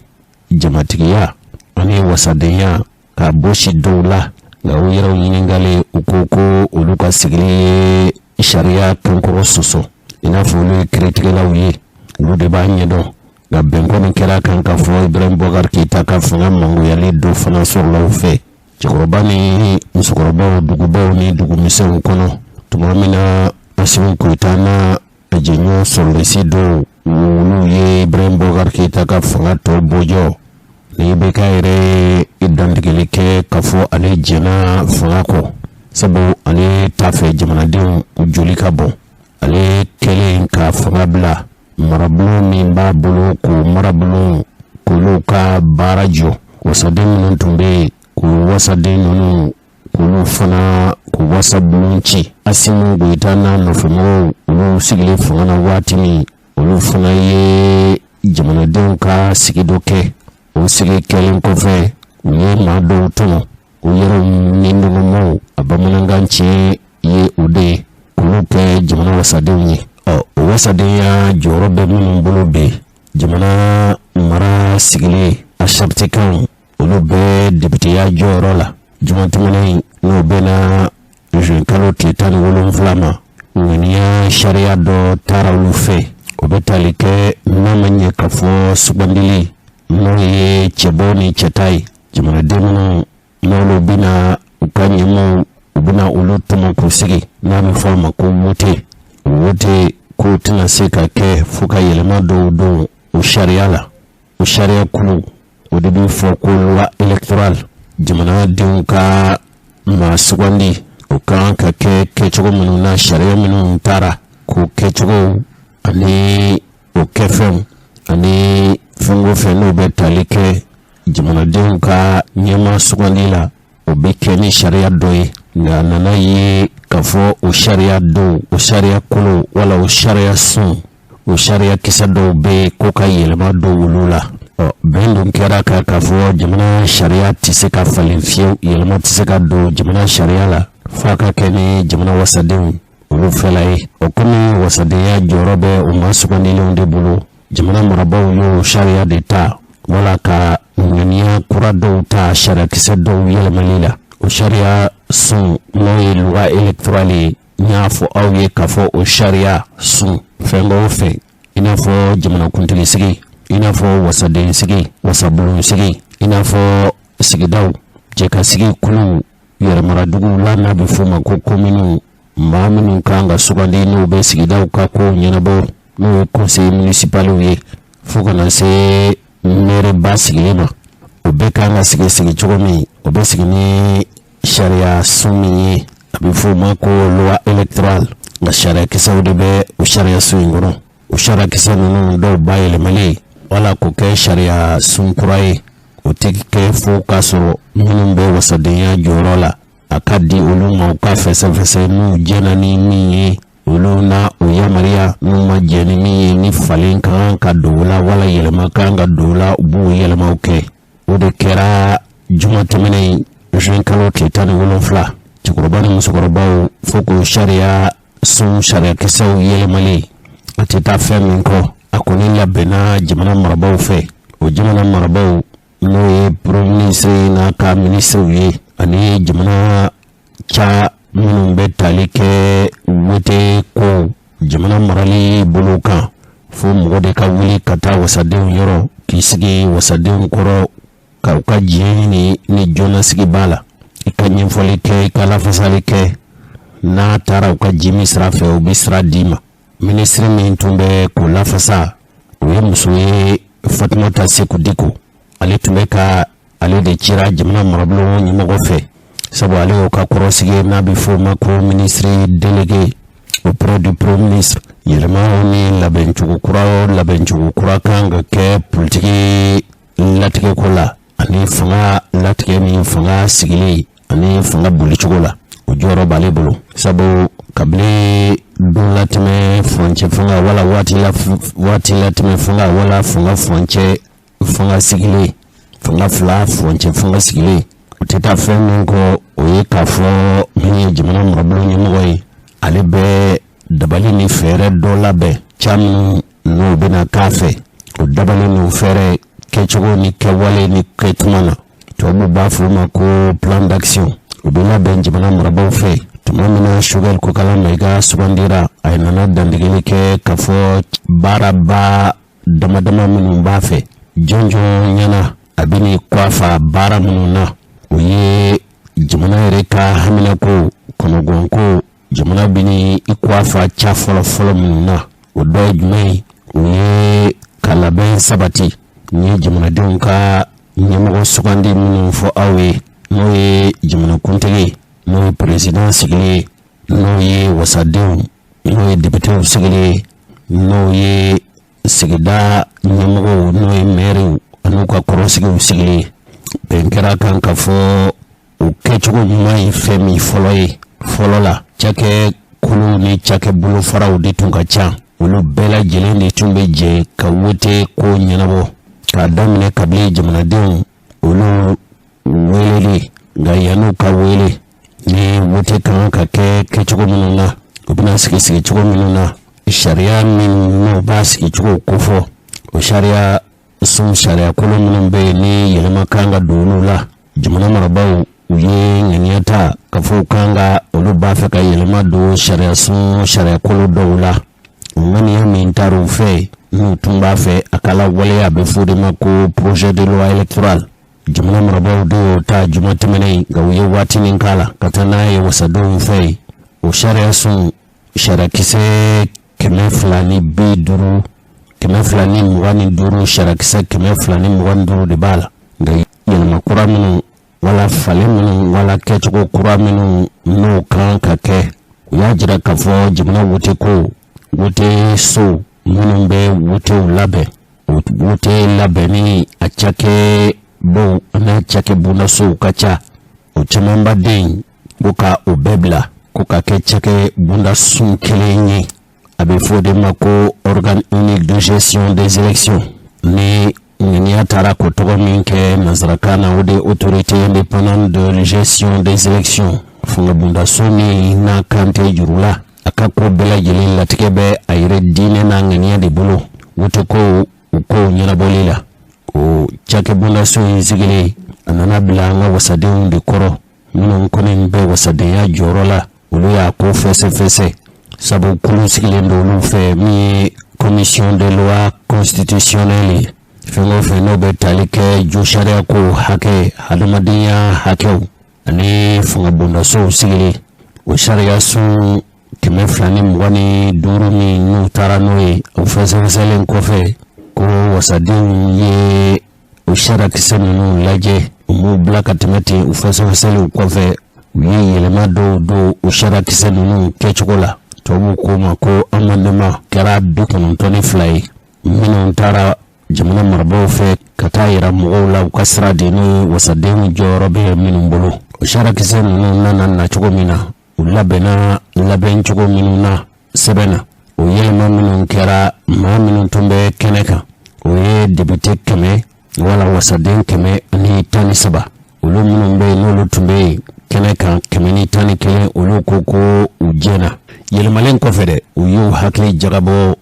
jamatigiya ani wasadenya ka bɔsi dɔw la. Nka u yɛrɛw ɲininkalen, u ko ko olu ka sigili ye sariya kankɔrɔ sɔsɔ. I n'a fɔ olu ye kiiritigɛlaw ye, olu de b'a ɲɛdɔn. Nka bɛn kɔni kɛra kan k'a fɔ Ibrahim Boubacar Keita ka fanga mangoyali dɔ fana sɔrɔla u fɛ, cɛkɔrɔba ni musokɔrɔbaw, dugubaw ni dugumisɛnw kɔnɔ. Tuma min na Asimi Goyita n'a a jɛɲɔgɔn sɔrɔdasi dɔw, olu ye Ibrahim Boubacar Keita ka fanga tɔ bɔjɔ, ni IBK yɛrɛ ye dantigɛli kɛ k'a fɔ ale jɛnna fanga kɔ, sabu ale t'a fɛ jamanadenw joli ka bɔn. Ale kɛlen ka fanga bila, marabulon min b'a bolo, k'o marabulon k'olu ka baara jɔ, wasaden minnu tun bɛ yen, k'o wasaden ninnu k'olu fana k'u wasabulon ci. Asimi Goyita n'a nɔfɛmɔgɔw, olu sigilen fanga na waati min, olu fana ye jamanadenw ka sigi dɔ kɛ. O sigi kɛlen kɔfɛ, u ye maa dɔw tɔmɔ, u yɛrɛw ni dɔgɔmaw, a bamanankan tiɲɛ ye o de ye, k'olu kɛ jamana wasadenw ye. Ɔ, o wasadenya jɔyɔrɔ bɛ minnu bolo bi, jamana mara sigilen a saritikanw, olu bɛ depiteya jɔyɔrɔ la. Juma tɛmɛnen, n'o bɛnna juin kalo tile 17 ma, ŋaniya sariya dɔ taara olu fɛ. O bɛ tali kɛ n'a ma ɲɛ k'a fɔ sugandili, n'o ye cɛbɔ ni cɛta ye, jamanaden minnu n'olu bɛna u ka ɲɛmaaw, u bɛna olu tɔmɔ k'u sigi, n'a bɛ fɔ a ma ko wote, o wote k'o tɛna se ka kɛ fo ka yɛlɛma dɔw don o sariya la. O sariya kulu, o de bɛ fɔ ko loi électorale. Jamanadenw ka maa sugandi, o kan ka kɛ kɛcogo minnu na, sariya minnu taara k'o kɛcogo ani o kɛfɛnw ani fɛn o fɛn n'o bɛ tali kɛ jamanadenw ka ɲɛmaa sugandi la, o bɛ kɛ ni sariya dɔ ye. Nka a nana ye k'a fɔ o sariya dɔw, o sariya kolo wala o sariya sun, o sariya kisɛ dɔw bɛ yen ko ka yɛlɛma don olu la. Ɔ, bɛn dun kɛra kan k'a fɔ jamana sariya tɛ se ka falen fiyewu, yɛlɛma tɛ se ka don jamana sariya la f'a ka kɛ ni jamana wasadenw olu fɛla ye. O komi wasadenya jɔyɔrɔ bɛ o maa sugandilenw de bolo, jamana marabaaw y'o sariya de ta wala ka ŋaniya kura dɔw ta sariyakisɛ dɔw yɛlɛmali la. O sariya sun, n'o ye loi électorale ye, n y'a fɔ aw ye k'a fɔ o sariya sun, fɛn o fɛn, i n'a fɔ jamanakuntigi sigi, i n'a fɔ wasaden sigi, wasabulon sigi, i n'a fɔ sigidaw jɛkasigi kuluw, yɛrɛmaraduguw la, n'a bɛ f'o ma ko kominiw, maa minnu kan ka sugandi n'u bɛ sigidaw ka kow ɲɛnabɔ, n'o ye conseil municipaliw ye, fo ka na se maire sigilen ma, o bɛɛ kan ka sigi sigi cogo min, o bɛ sigi ni sariya sun min ye, a bɛ f'o ma ko loi électorale. Nka sariyakisɛw de bɛ o sariya sun in kɔnɔ. O sariyakisɛ ninnu dɔw bayɛlɛmalen wala k'o kɛ sariya sun kura ye, o tɛ kɛ fo k'a sɔrɔ minnu bɛ wasadenya jɔyɔrɔ la, a ka di olu ma, u ka fɛsɛfɛsɛ. N'u jɛna ni min ye, olu na o yamaruya. N'u ma jɛ ni min ye, ni falen ka kan ka don o la wala yɛlɛma ka kan ka don o la, u b'o yɛlɛmaw kɛ. O de kɛra juma tɛmɛnen, juin kalo tile 17. Cɛkɔrɔba ni musokɔrɔbaw, fo k'o sariya sun sariyakisɛw yɛlɛmalen, a tɛ taa fɛn min kɔ, a kɔni labɛnna jamana marabaaw fɛ. O jamana marabaaw, n'o ye premier ministre n'a ka minisiriw ye, ani jamana ca minnu bɛ tali kɛ wote ko jamana marali bolo kan, fo mɔgɔ de ka wuli ka taa wasadenw yɔrɔ, k'i sigi wasadenw kɔrɔ ka u ka diɲɛ ɲini. Ni joona sigi b'a la, i ka ɲɛfɔli kɛ, i ka lafasali kɛ, n'a taara u ka ji min sira fɛ, u bɛ sira d'i ma. Minisiri min tun bɛ k'o lafasa, o ye muso ye, Fatumata Seku Diko. Ale tun bɛ ka, ale de cira jamana marabolo ɲɛmɔgɔ fɛ. Sabu ale y'o ka kɔrɔsigi n'a bɛ fɔ o ma ko ministre délégué auprès du premier ministre. Yɛlɛmaw ni labɛncogo kura o labɛncogo kura kan ka kɛ politiki latigɛko la ani fanga latigɛ ni fanga sigili ani fanga bolicogo la, o jɔyɔrɔ b'ale bolo. Sabu kabini don latɛmɛ furancɛ fanga wala waati la waati latɛmɛ fanga wala fanga furancɛ fanga sigilen, fanga fila furancɛ fanga sigilen, o tɛ taa fɛn min kɔ, o ye k'a fɔ min ye jamana marabolo ɲɛmɔgɔ ye, ale bɛ dabali ni fɛɛrɛ dɔ labɛn ca minnu n'o bɛna k'a fɛ. O dabali n'o fɛɛrɛ kɛcogo ni kɛwale ni kɛtuma na, tubabuw b'a fɔ o ma ko plan d'action, o bɛ labɛn jamana marabaaw fɛ. Tuma min na Choguel Kokalla Maïga sugandira, a nana dantigɛli kɛ k'a fɔ baaraba dama dama minnu b'a fɛ jɔnjɔn ɲɛna, a bɛ n'i kɔ fa baara minnu na, o ye jamana yɛrɛ ka haminako kɔnɔgɔnko, jamana bɛ i kɔ fa ca fɔlɔ fɔlɔ minnu na. O dɔ ye jumɛn ye? O ye ka labɛn sabati n ye jamanadenw ka ɲɛmɔgɔ sugandi minnu fɔ aw ye, n'o ye jamanakuntigi, n'o ye président sigili ye, n'o ye wasadenw, n'o ye députéw sigili ye, n'o ye sigida ɲɛmɔgɔw, n'o ye mɛriw an'u ka kɔrɔsigiw sigili ye. Bɛn kɛra kan ka fɔ o kɛcogo ɲuman ye fɛn min fɔlɔ ye, fɔlɔ la cakɛ kuluw ni cakɛ bolofaraw de tun ka ca, olu bɛɛ lajɛlen de tun bɛ jɛ ka wote ko ɲɛnabɔ k'a daminɛ kabini jamanadenw olu weleli. Nka yan'u ka wele, ni wote kan ka kɛ kɛcogo minnu na, u bɛna sigi sigicogo minnu na, sariya min n'o b'a sigicogo kofɔ, o sariya sun sariya kolo minnu bɛ yen ni yɛlɛma kan ka don olu la, jamana marabaaw u ye ŋaniya ta ka fɔ kan ka olu b'a fɛ ka yɛlɛma don sariya sun sariya kolo dɔw la. O ŋaniya min taara u fɛ, n'u tun b'a fɛ a ka lawaleya, a bɛ fɔ o de ma ko projet de loi électorale. Jamana marabaaw de y'o ta juma tɛmɛnen, nka u ye waatinin k'a la ka taa n'a ye wasadenw fɛ yen. O sariya sun sariyakisɛ 250, 225, sariyakisɛ 225 de b'a la. Nka yɛlɛma kura minnu wala falen minnu wala kɛcogo kura minnu n'o kan ka kɛ, u y'a jira k'a fɔ jamana wote ko wote so minnu bɛ wotew labɛn, o wote labɛnni a cakɛ bow n'a cakɛ bondasow ka ca, o camanba den ko ka o bɛɛ bila ko ka kɛ cakɛ bondasun kelen ye. A bɛ fɔ o de ma ko organe unique de gestion des élections. Ni ŋaniya taara k'o tɔgɔ min kɛ nansarakan na, o de autorité indépendante de gestion des élections. Fangabondaso min n'a kan tɛ juru la, a ka ko bɛɛ lajɛlen latigɛ bɛ a yɛrɛ diinɛ n'a ŋaniya de bolo wote ko u kow ɲɛnabɔli la. O cakɛbondaso in sigilen, a nana bila an ka wasadenw de kɔrɔ. Minnu kɔni bɛ wasadenya jɔyɔrɔ la, olu y'a ko fɛsɛfɛsɛ, sabu kulu sigilen don olu fɛ min ye commission de loi constitutionnelle ye. Fɛn o fɛn n'o bɛ tali kɛ jo sariya ko hakɛ, hadamadenya hakɛw ani fangabondasow sigili, o sariya sun 225 min n'u taara n'o ye, o fɛsɛfɛsɛlen kɔfɛ, ko wasadenw ye o sariyakisɛ ninnu lajɛ, u m'u bila ka tɛmɛ ten. U fɛsɛfɛsɛliw kɔfɛ, u ye yɛlɛma dɔw don o sariyakisɛ ninnu kɛcogo la. Tubabuw k'o ma ko amendement. Kɛra 92 ye minnu taara jamana marabaaw fɛ ka taa yira mɔgɔw la u ka sira di, n'o ye wasadenw jɔyɔrɔ bɛ minnu bolo. O sariyakisɛ ninnu nana na cogo min na, u labɛnna labɛn cogo minnu na sɛbɛn na, o yɛlɛma minnu kɛra, maa minnu tun bɛ kɛnɛ kan, o ye député 100 wala wasaden 113. Olu minnu bɛ yen, n'olu tun bɛ yen kɛnɛ kan, 111, olu ko ko u jɛna yɛlɛmalen kɔfɛ dɛ. U y'u hakili jagabɔ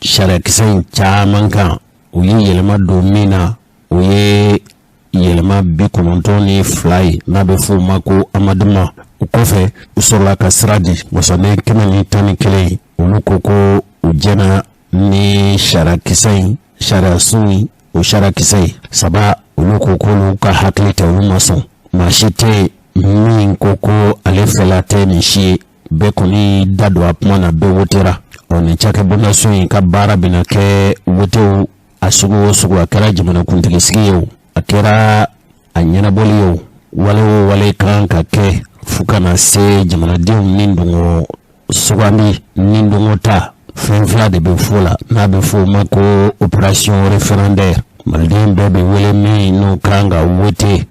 sariyakisɛ in caman kan. U ye yɛlɛma don min na, o ye yɛlɛma 92 ye, n'a bɛ f'o ma ko amendement. O kɔfɛ, u sɔrɔla ka sira di wasaden 111, olu ko ko u jɛna ni sariyakisɛ in, sariya sun in, o sariyakisɛ ye. Saba, olu ko k'olu ka hakili tɛ, olu ma sɔn. Maa si tɛ min ko ko ale fɛla tɛ nin si ye. Bɛɛ kɔni da don a kuma na, bɛɛ wotera. Ɔ nin cakɛbondaso in ka baara bɛna kɛ wotew a sugu o sugu, a kɛra jamanakuntigi sigi ye o, a kɛra a ɲɛnabɔli ye o. Wale o wale kan ka kɛ fo ka na se jamanadenw ni dungɔ sugandi ni dungɔ ta, fɛn fila de bɛ fɔ la n'a bɛ fɔ o ma ko opération référendaire. Maliden bɛɛ bɛ wele min n'o kan ka wote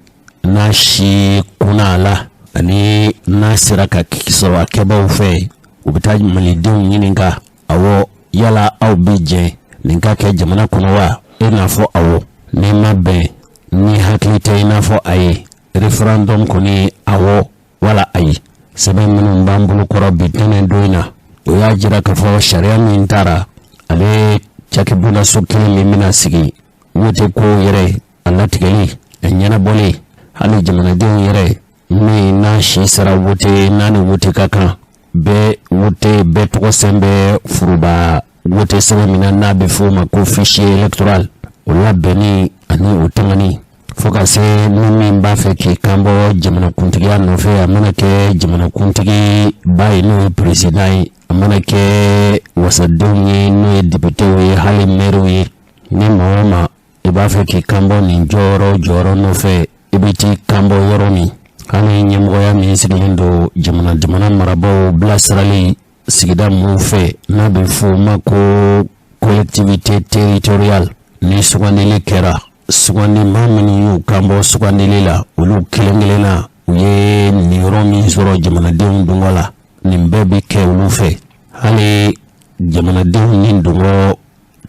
n'a si kunna a la ani n'a sera ka sɔrɔ a kɛbaaw fɛ, u bɛ taa malidenw ɲininka: awɔ, yala aw bɛ jɛn nin ka kɛ jamana kɔnɔ wa? E n'a fɔ awɔ, n'i ma bɛn ni hakili tɛ i n'a fɔ ayi. Référendum kɔni, awɔ wala ayi. Sɛbɛn minnu b'an bolo kɔrɔ bi tɛnɛn don in na, o y'a jira k'a fɔ sariya min taara, ale cakɛbondaso kelen min bɛna sigi wote ko yɛrɛ a latigɛli, a ɲɛnabɔli, hali jamanadenw yɛrɛ min n'a si sera wote n'a ni wote ka kan, bɛɛ wote, bɛɛ tɔgɔ sɛbɛn bɛ foroba wote sɛbɛn min na n'a bɛ f'o ma ko fichier électoral, o labɛnni ani o tangani, fo ka se ni min b'a fɛ k'i kan bɔ jamanakuntigiya nɔfɛ, a mana kɛ jamanakuntigi ba ye n'o ye président ye, a mana kɛ wasadenw ye n'o ye députéw ye, hali maires ye, ni maa o maa i b'a fɛ k'i kan bɔ nin jɔyɔrɔ jɔyɔrɔ nɔfɛ, i bɛ t'i kan bɔ yɔrɔ min, hali ɲɛmɔgɔya min sigilen don jamana marabaaw bilasirali sigida minnu fɛ n'a bɛ f'o ma ko collectivité territoriale. Ni sugandili kɛra, sugandi maa minnu y'u kan bɔ sugandili la, olu kelen kelenna u ye niyɔrɔ min sɔrɔ jamanadenw dungɔ la, nin bɛɛ bɛ kɛ olu fɛ. Hali jamanadenw ni dungɔ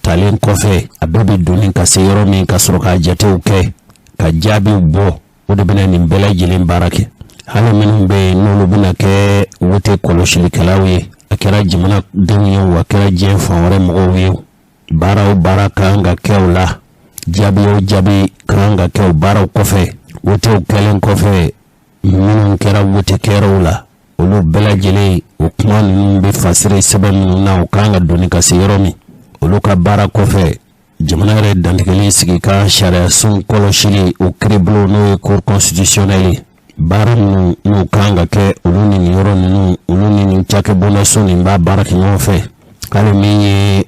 talen kɔfɛ, a bɛɛ bɛ donni ka se yɔrɔ min ka sɔrɔ ka jatew kɛ ka jaabiw bɔ, o de bɛna nin bɛɛ lajɛlen baara kɛ. Hali minnu bɛ yen n'olu bɛna kɛ wote kɔlɔsilikɛlaw ye, a kɛra jamanadenw ye o, a kɛra diɲɛ fan wɛrɛ mɔgɔw ye o, baara o baara ka kan ka kɛ o la, jaabi o jaabi ka kan ka kɛ o baaraw kɔfɛ, wotew kɛlen kɔfɛ, minnu kɛra wote kɛyɔrɔw la, olu bɛɛ lajɛlen o kuma ninnu bɛ fasiri sɛbɛn minnu na, o kan ka donni ka se yɔrɔ min, olu ka baara kɔfɛ, jamana yɛrɛ dantigɛli sigi ka sariyasun kɔlɔsili o kiiribulon n'o ye cour constitutionnelle ye, baara minnu n'u kan ka kɛ, olu ni nin yɔrɔ ninnu, olu ni nin cakɛbondaso nin b'a baara kɛ ɲɔgɔn fɛ. Hali min ye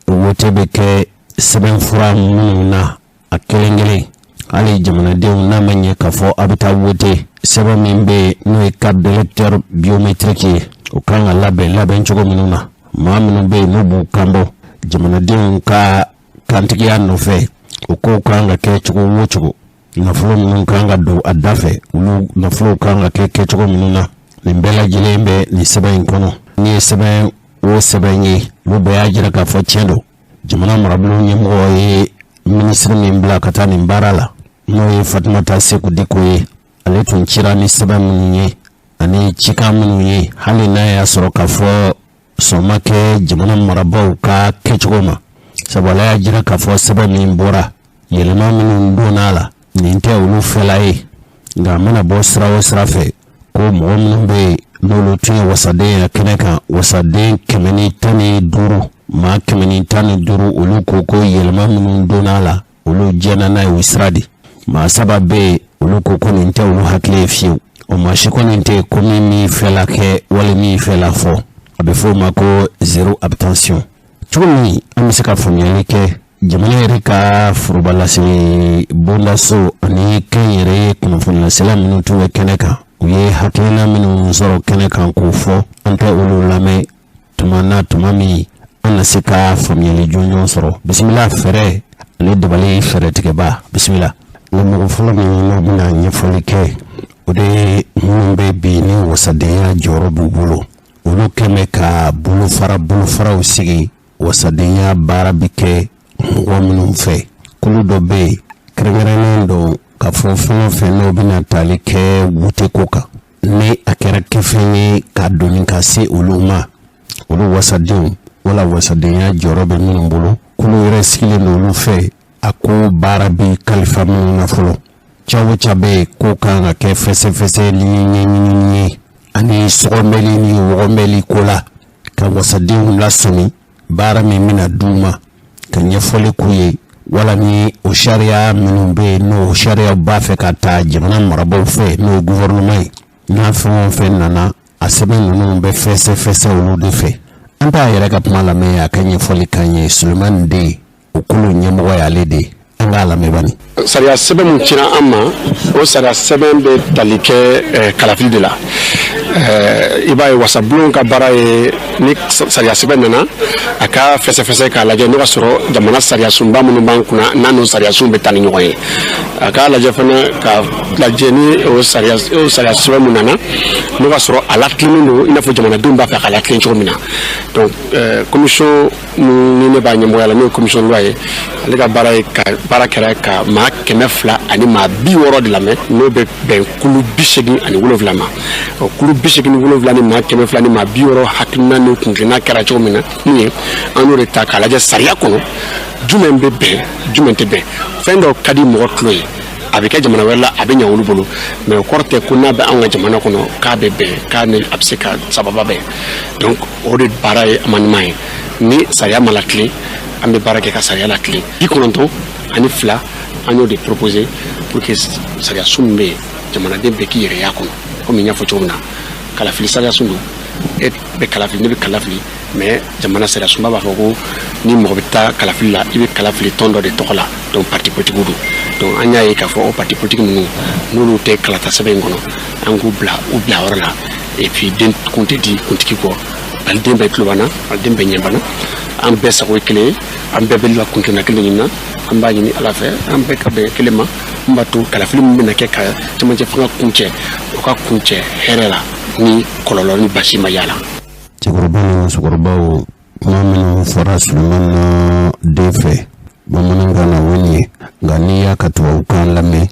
wote bɛ kɛ sɛbɛnfura minnu na a kelen kelen, hali jamanadenw n'a ma ɲɛ k'a fɔ a bɛ taa wote, sɛbɛn min bɛ yen n'o ye carte d'électeur biométrique ye, o kan ka labɛn labɛn cogo minnu na, maa minnu bɛ yen n'u b'u kan bɔ jamanadenw ka kantigiya nɔfɛ, o kow kan ka kɛ cogo o cogo, nafolo minnu kan ka don a da fɛ, olu nafolow kan ka kɛ kɛcogo minnu na, nin bɛɛ lajɛlen bɛ nin sɛbɛn in kɔnɔ. N'i ye sɛbɛn o sɛbɛn ye, olu bɛɛ y'a jira k'a fɔ tiɲɛ don. Jamana marabolo ɲɛmɔgɔ ye minisiri min bila ka taa nin baara la, n'o ye Fatumata Seku Diko ye, ale tun cira ni sɛbɛn minnu ye ani cikan minnu ye, hali n'a y'a sɔrɔ k'a fɔ sɔn ma kɛ jamana marabaaw ka kɛcogo ma, sabu ale y'a jira k'a fɔ sɛbɛn min bɔra, yɛlɛma minnu donna a la, nin tɛ olu fɛla ye. Nka a mana bɔ sira o sira fɛ, ko mɔgɔ minnu bɛ yen n'olu tun ye wasaden ya kɛnɛ kan, wasaden 115, maa 115, olu ko ko yɛlɛma minnu donna a la, olu jɛnna n'a ye, o sira di. Maa saba bɛ yen, olu ko ko nin tɛ olu hakili ye fiyewu. O maa si kɔni tɛ ko min min fɛla kɛ wali min fɛla fɔ, a bɛ fɔ o ma ko zéro abstention. Cogo min an bɛ se ka faamuyali kɛ, jamana yɛrɛ ka foroba lase bondaso ani kɛnyɛrɛye kunnafonilasela minnu tun bɛ kɛnɛ kan, u ye hakilina minnu sɔrɔ kɛnɛ kan k'o fɔ, an tɛ olu lamɛn tuma na tuma min an na se ka faamuyali jɔnjɔn sɔrɔ. Bisimila, fɛɛrɛ ani dabali fɛɛrɛtigɛba, bisimila. Nka mɔgɔ fɔlɔ min n'o bɛna ɲɛfɔli kɛ, o de ye minnu bɛ bi ni wasadenya jɔyɔrɔ b'u bolo, olu kɛn bɛ ka bolofara bolofaraw sigi wasadenya baara bɛ kɛ mɔgɔ minnu fɛ. Kulu dɔ bɛ yen kɛrɛnkɛrɛnnen don k'a fɔ fɛn o fɛn n'o bɛna tali kɛ woteko kan, ni a kɛra kɛfɛn ye ka doni ka se olu ma, olu wasadenw wala wasadenya jɔyɔrɔ bɛ minnu bolo, kulu yɛrɛ sigilen don olu fɛ, a ko baara bɛ kalifa minnu na fɔlɔ. Ca o ca bɛ yen ko kan ka kɛ fɛsɛfɛsɛ ni ɲɛɲinini ye ani sɔgɔmɛli ni wɔgɔmɛli ko la, ka wasadenw lasɔmi baara min bɛna d'u ma, ka ɲɛfɔli k'u ye, wala ni o sariya minnu bɛ yen n'o sariyaw b'a fɛ ka ta jamana marabaaw fɛ, n'o ye gouvernement ye, n'a fɛn o fɛn nana, a sɛbɛn ninnu bɛ fɛsɛfɛsɛ olu de fɛ. An t'a yɛrɛ ka kuma lamɛn, a ka ɲɛfɔli k'an ye. Sulemani Den, o kulu ɲɛmɔgɔ y'ale de ye. An k'a lamɛn bani. Sariya sɛbɛn mun cira an ma, o sariya sɛbɛn bɛ tali kɛ kalafili de la. I b'a ye, wasabulon ka baara ye, ni sariya sɛbɛn nana, a ka fɛsɛfɛsɛ k'a lajɛ n'o ka sɔrɔ jamana sariya sunba minnu b'an kunna, n'a n'o sariya sun bɛ taa ni ɲɔgɔn ye. A k'a lajɛ fana, ka lajɛ ni o sariya sɛbɛn mun nana, n'o ka sɔrɔ a latilennen don i n'a fɔ jamanadenw b'a fɛ k'a latilen cogo min na. Donc commission ni ne b'a ɲɛmɔgɔya la, n'o ye commission loi ye, ale ka baara ye ka baara kɛra ka maa 260 de lamɛn, n'o bɛ bɛn kulu 87 ma. O kulu 87 ni maa 260 hakilina ni kuntilenna kɛra cogo min na mun ye, an y'o de ta k'a lajɛ sariya kɔnɔ, jumɛn bɛ bɛn, jumɛn tɛ bɛn. Fɛn dɔw ka di mɔgɔ tulo ye, a bɛ kɛ jamana wɛrɛ la, a bɛ ɲɛ olu bolo, mais o kɔrɔ tɛ ko n'a bɛ anw ka jamana kɔnɔ k'a bɛ bɛn, k'a ni a bɛ se ka sababa bɛn. Donc o de baara ye amendement ye. Ni sariya ma latilen, an bɛ baara kɛ ka sariya latilen. 92, an y'o de proposer pour que sariya sun min bɛ yen, jamanaden bɛɛ k'i yɛrɛ y'a kɔnɔ. Komi n y'a fɔ cogo min na, kalafili sariya sun don, e bɛ kalafili, ne bɛ kalafili, mais jamana sariya sunba b'a fɔ ko ni mɔgɔ bɛ taa kalafili la, i bɛ kalafili tɔn dɔ de tɔgɔ la. Donc parti politique don. Donc an y'a ye k'a fɔ o parti politique ninnu, n'olu tɛ kalata sɛbɛn in kɔnɔ, an k'u bila u bila yɔrɔ la. Et puis den kun tɛ di kuntigi kɔ, maliden bɛɛ tulo b'an na, maliden bɛɛ ɲɛ b'an na, an bɛɛ sago ye kelen ye, an bɛɛ bɛ la kuntilenna kelen ɲini na. An b'a ɲini Ala fɛ, an bɛɛ ka bɛn kelen ma mun b'a to kalafili min bɛna kɛ ka cɛmancɛ fanga kuncɛ, o ka kuncɛ hɛrɛ la, ni kɔlɔlɔ ni basi ma y'a la. Cɛkɔrɔba ni musokɔrɔbaw, kuma minnu fɔra Sulemana den fɛ bamanankan na, o nin ye. Nka n'i y'a ka tubabukan lamɛn,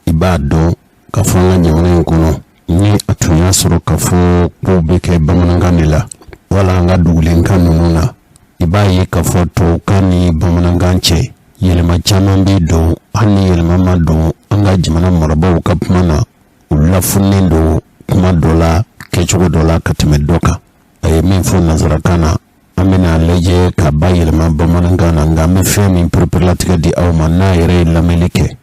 i b'a dɔn ka fɔ an ka jamana in kɔnɔ, ni a tun y'a sɔrɔ ka fɔ kow bɛ kɛ bamanankan de la wala an ka dugulenkan ninnu na, i b'a ye k'a fɔ tubabukan ni bamanankan cɛ, yɛlɛma caman bɛ don. Hali ni yɛlɛma ma don an ka jamana marabaaw ka kuma na, u lafunnen don kuma dɔ la, kɛcogo dɔ la ka tɛmɛ dɔ kan. A ye min fɔ nanzarakan na, an bɛna lajɛ ka ba yɛlɛma bamanankan na. Nka an bɛ fɛn min pereperelatigɛ di aw ma, n'a yɛrɛ ye lamɛnli kɛ,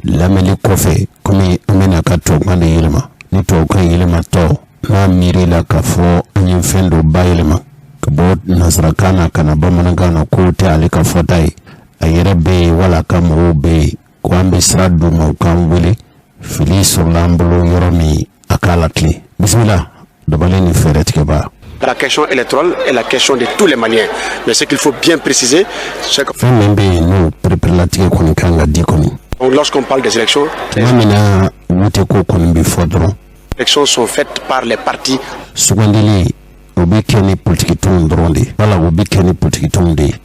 lamɛnli kɔfɛ, komi an bɛna ka tubabukan de yɛlɛma, ni tubabukan yɛlɛmatɔ n'a miiri la k'a fɔ an ye fɛn dɔ ba yɛlɛma ka bɔ nanzarakan na ka na bamanankan na, k'o tɛ ale ka fɔta ye, a yɛrɛ bɛ yen wala a ka mɔgɔw bɛ yen, ko an bɛ sira d'u ma u k'an wele, fili sɔrɔla an bolo yɔrɔ min, a k'a latilen. Bisimila, dabali ni fɛɛrɛ tigɛba. La question électorale est la question de tous les Maliens. Mais ce qu'il faut bien préciser, c'est que Fɛn min bɛ yen, n'o pereperelatigɛ kɔni kan ka di kɔni, donc, lorsqu'on parle des élections, les tuma min na wote ko kɔni bɛ fɔ dɔrɔn, élections sont faites par les partis. Sugandili, o bɛ kɛ ni politikitɔnw dɔrɔn de ye, wala o bɛ kɛ ni politikitɔnw de ye.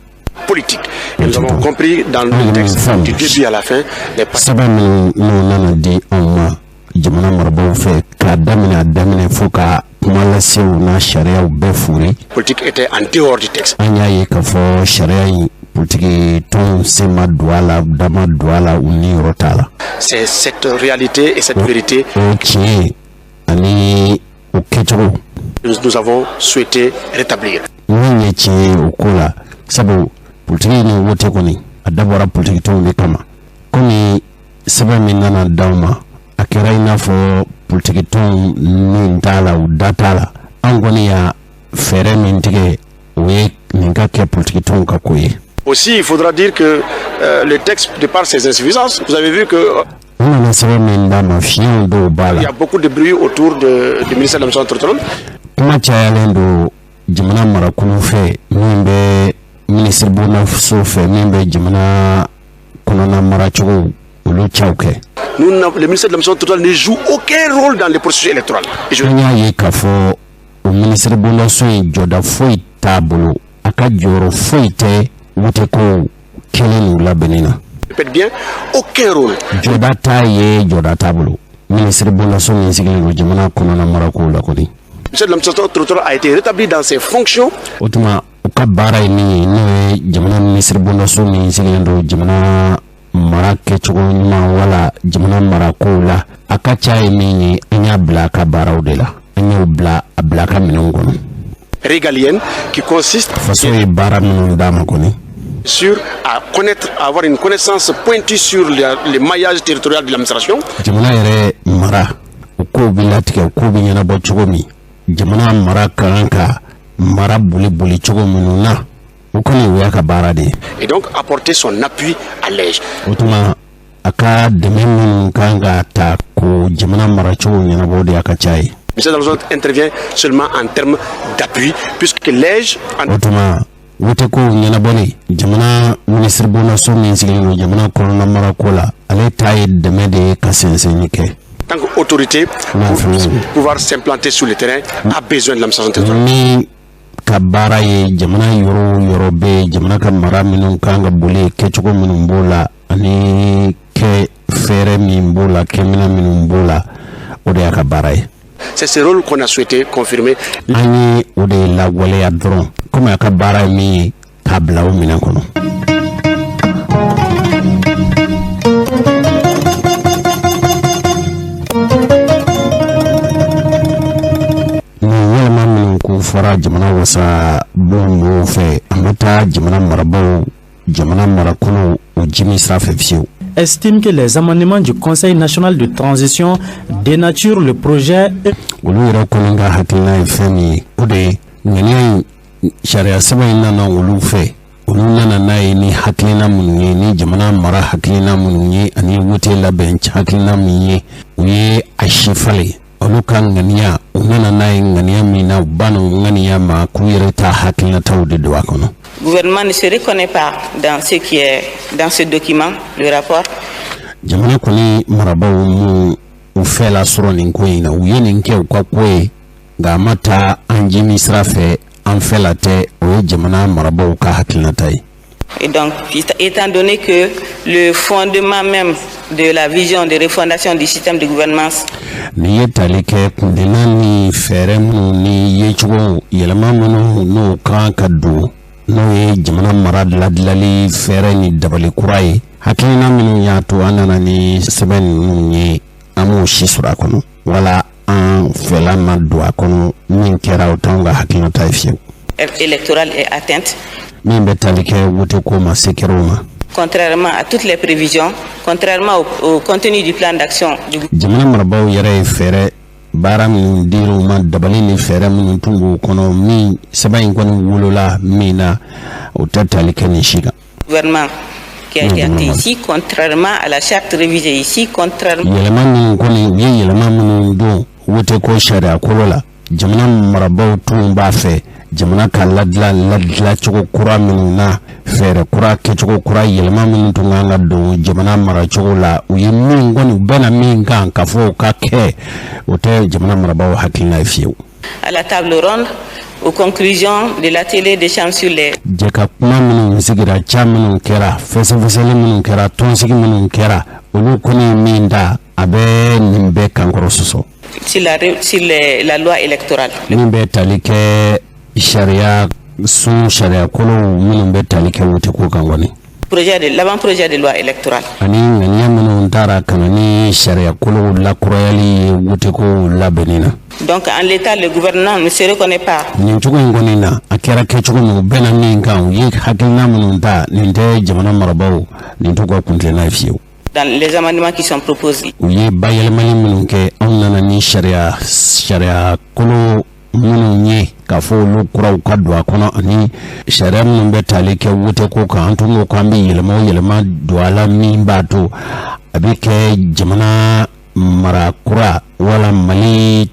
Politiques. Et nous avons compris dans le texte, du début à la fin, les partis Sɛbɛn min n'o nana di anw ma jamana marabaaw fɛ, k'a daminɛ a daminɛ fo ka kuma lasew n'a sariyaw bɛɛ furi, politiques étaient en dehors du texte. An y'a ye k'a fɔ sariya in, politiki tɔnw sen ma don a la, da ma don a la, u ni yɔrɔ t'a la. C'est cette réalité et cette vérité O tiɲɛ ani o kɛcogo que nous avons souhaité rétablir. Min ye tiɲɛ ye o ko la, sabu politiki ni wote kɔni, a dabɔra politiki tɔnw de kama. Komi sɛbɛn min nana d'aw ma, a kɛra i n'a fɔ politiki tɔnw min t'a la, u da t'a la. An kɔni y'a fɛɛrɛ min tigɛ, o ye nin ka kɛ politiki tɔnw ka ko ye. Aussi, il faudra dire que le texte, de par ses insuffisances, vous avez vu que U nana sɛbɛn min d'a ma, fiɲɛw dɔw b'a il y la. a beaucoup de bruit autour du ministère de l'Administration territoriale. Kuma cayalen don jamana marakulu fɛ, min bɛ minisiri bondaso fɛ, min bɛ jamana kɔnɔna maracogo olu caw kɛ. Nous, le ministère de l'Administration territoriale ne joue aucun rôle dans le processus électoral. Et je An y'a ye k'a fɔ o minisiri bondaso in, jɔda foyi t'a bolo, a ka jɔyɔrɔ foyi tɛ wote ko kelen n'u labɛnni na. Répète bien, aucun rôle. Jɔda t'a ye, jɔda t'a bolo, minisiri bondaso min sigilen don jamana kɔnɔna marakow la kɔni. Le ministère de l'Administration territoriale a été rétabli dans ses fonctions. O tuma, u ka baara ye min ye, n'o ye jamana minisiri bondaso min sigilen don jamana mara kɛcogo ɲuman wala jamana marakow la, a ka ca ye min ye, an y'a bila a ka baaraw de la, an y'o bila a bila a ka minɛnw kɔnɔ régalienne qui consiste Faso ye baara minnu d'a ma kɔni, sur à connaître, à avoir une connaissance pointue sur le maillage territorial de l'administration. Jamana yɛrɛ mara, o kow bɛ latigɛ, o kow bɛ ɲɛnabɔ cogo min, jamana mara ka kan ka mara boli boli cogo minnu na, O kɔni, o y'a ka baara de ye. Et donc apporter son appui à l'AIGE. O tuma, a ka dɛmɛ minnu kan ka ta ko jamana maracogo ɲɛnabɔ, o de y'a ka ca ye. Le ministère de la zone intervient seulement en termes d'appui, puisque l'AIGE O tuma, wote ko ɲɛnabɔli, jamana minisiri bonnaso min sigilen don jamana kɔnɔna marako la, ale ta ye dɛmɛ de ye ka sɛnsɛnni kɛ. Tant qu'autorité, pour pouvoir s'implanter sur le terrain, a besoin de l'administration territoriale. Ni ka baara ye jamana yɔrɔ o yɔrɔ bɛ yen, jamana ka mara minnu kan ka boli, kɛcogo minnu b'o la, ani kɛ fɛɛrɛ min b'o la, kɛminɛ minnu b'o la, o de y'a ka baara ye. C'est ce rôle qu'on a souhaité confirmer. An ye o de lawaleya dɔrɔn, komi a ka baara ye min ye, k'a bila o minɛn kɔnɔ. Nin yɛlɛma minnu ko fɔra jamana wasa bon mɔgɔw fɛ, an bɛ taa jamana marabaaw, jamana marakolow o jimi sira fɛ fiyewu. Estime que les amendements du Conseil national de transition dénaturent le projet. Olu yɛrɛ kɔni ka hakilina ye fɛn min ye, o de ye ŋaniya in sariya sɛbɛn in nana olu fɛ. Olu nana n'a ye ni hakilina minnu ye, ni jamana mara hakilina minnu ye, ani wote labɛn hakilina min ye, u ye a si falen. Olu ka ŋaniya, u nana n'a ye ŋaniya min na, u banna o ŋaniya ma k'u yɛrɛ ta hakilinataw de don a kɔnɔ. Gouvernement ne se reconnaît pas dans ce qui est dans ce document, le rapport. Jamana kɔni marabaaw m'u u fɛ sɔrɔ nin ko in na. U ye nin kɛ u ka ko ye, nka a ma taa an jimi sira fɛ, an fɛ la tɛ. O ye jamana marabaaw ka hakilinata ye. Et donc, étant donné que le fondement même de la vision de refondation du système de gouvernance N'i ye tali kɛ kundenna ni fɛɛrɛ minnu ni yecogo yɛlɛma minnu n'o kan ka don, n'o ye jamana mara ladilali fɛɛrɛ ni dabali kura ye, hakilina minnu y'a to an nana ni sɛbɛn ninnu ye, an m'o si sɔrɔ a kɔnɔ, wala an fɛla ma don a kɔnɔ. Min kɛra, o t'anw ka hakilinata ye fiyewu. électorale est atteinte, Min bɛ tali kɛ wote ko ma, se kɛra o ma. contrairement à toutes les prévisions, contrairement au contenu du plan d'action du Jamana marabaaw yɛrɛ ye fɛɛrɛ baara minnu dir'u ma, dabali ni fɛɛrɛ minnu tun b'u kɔnɔ, min sɛbɛn in kɔni wolola min na, o tɛ tali kɛ nin si kan. gouvernement qui a été acté ici, contrairement à la charte révisée ici, contrairement Yɛlɛma minnu kɔni, u ye yɛlɛma minnu don wote ko sariya kolo la, jamana marabaaw tun b'a fɛ jamana ka ladila ladilacogo kura minnu na, fɛɛrɛ kura, kɛcogo kura, yɛlɛma minnu tun kan ka don jamana maracogo la, u ye min kɔni, u bɛna min kan ka fɔ o ka kɛ, o tɛ jamana marabaaw hakilina ye fiyewu. à la table ronde, aux conclusions de l'atelier d'échange sur les Jɛ ka kuma minnu sigira, ca minnu kɛra, fɛsɛfɛsɛli minnu kɛra, tɔnsigi minnu kɛra, olu kɔni min da a bɛ nin bɛɛ kankɔrɔ sɔsɔ. sur la loi électorale. Min bɛ tali kɛ sariya sun, sariya kolow minnu bɛ tali kɛ wote ko kan kɔni. Projet de l'avant-projet de loi électorale. Ani ŋaniya minnu taara ka na ni sariya kolow lakurayali ye wote ko labɛnni na. Donc en l'état, le gouvernement ne se reconnaît pas Nin cogo in kɔni na, a kɛra kɛcogo min, u bɛnna min kan, u ye hakilina minnu ta, nin tɛ jamana marabaaw, nin t'u ka kuntilenna ye fiyewu. dans les amendements qui sont proposés. U ye bayɛlɛmali minnu kɛ, anw nana ni sariya kolo minnu ye k'a fɔ olu kuraw ka don a kɔnɔ, ani sariya minnu bɛ tali kɛ wote ko kan, an tun ko k'an bɛ yɛlɛma o yɛlɛma don a la min b'a to a bɛ kɛ jamana mara kura wala Mali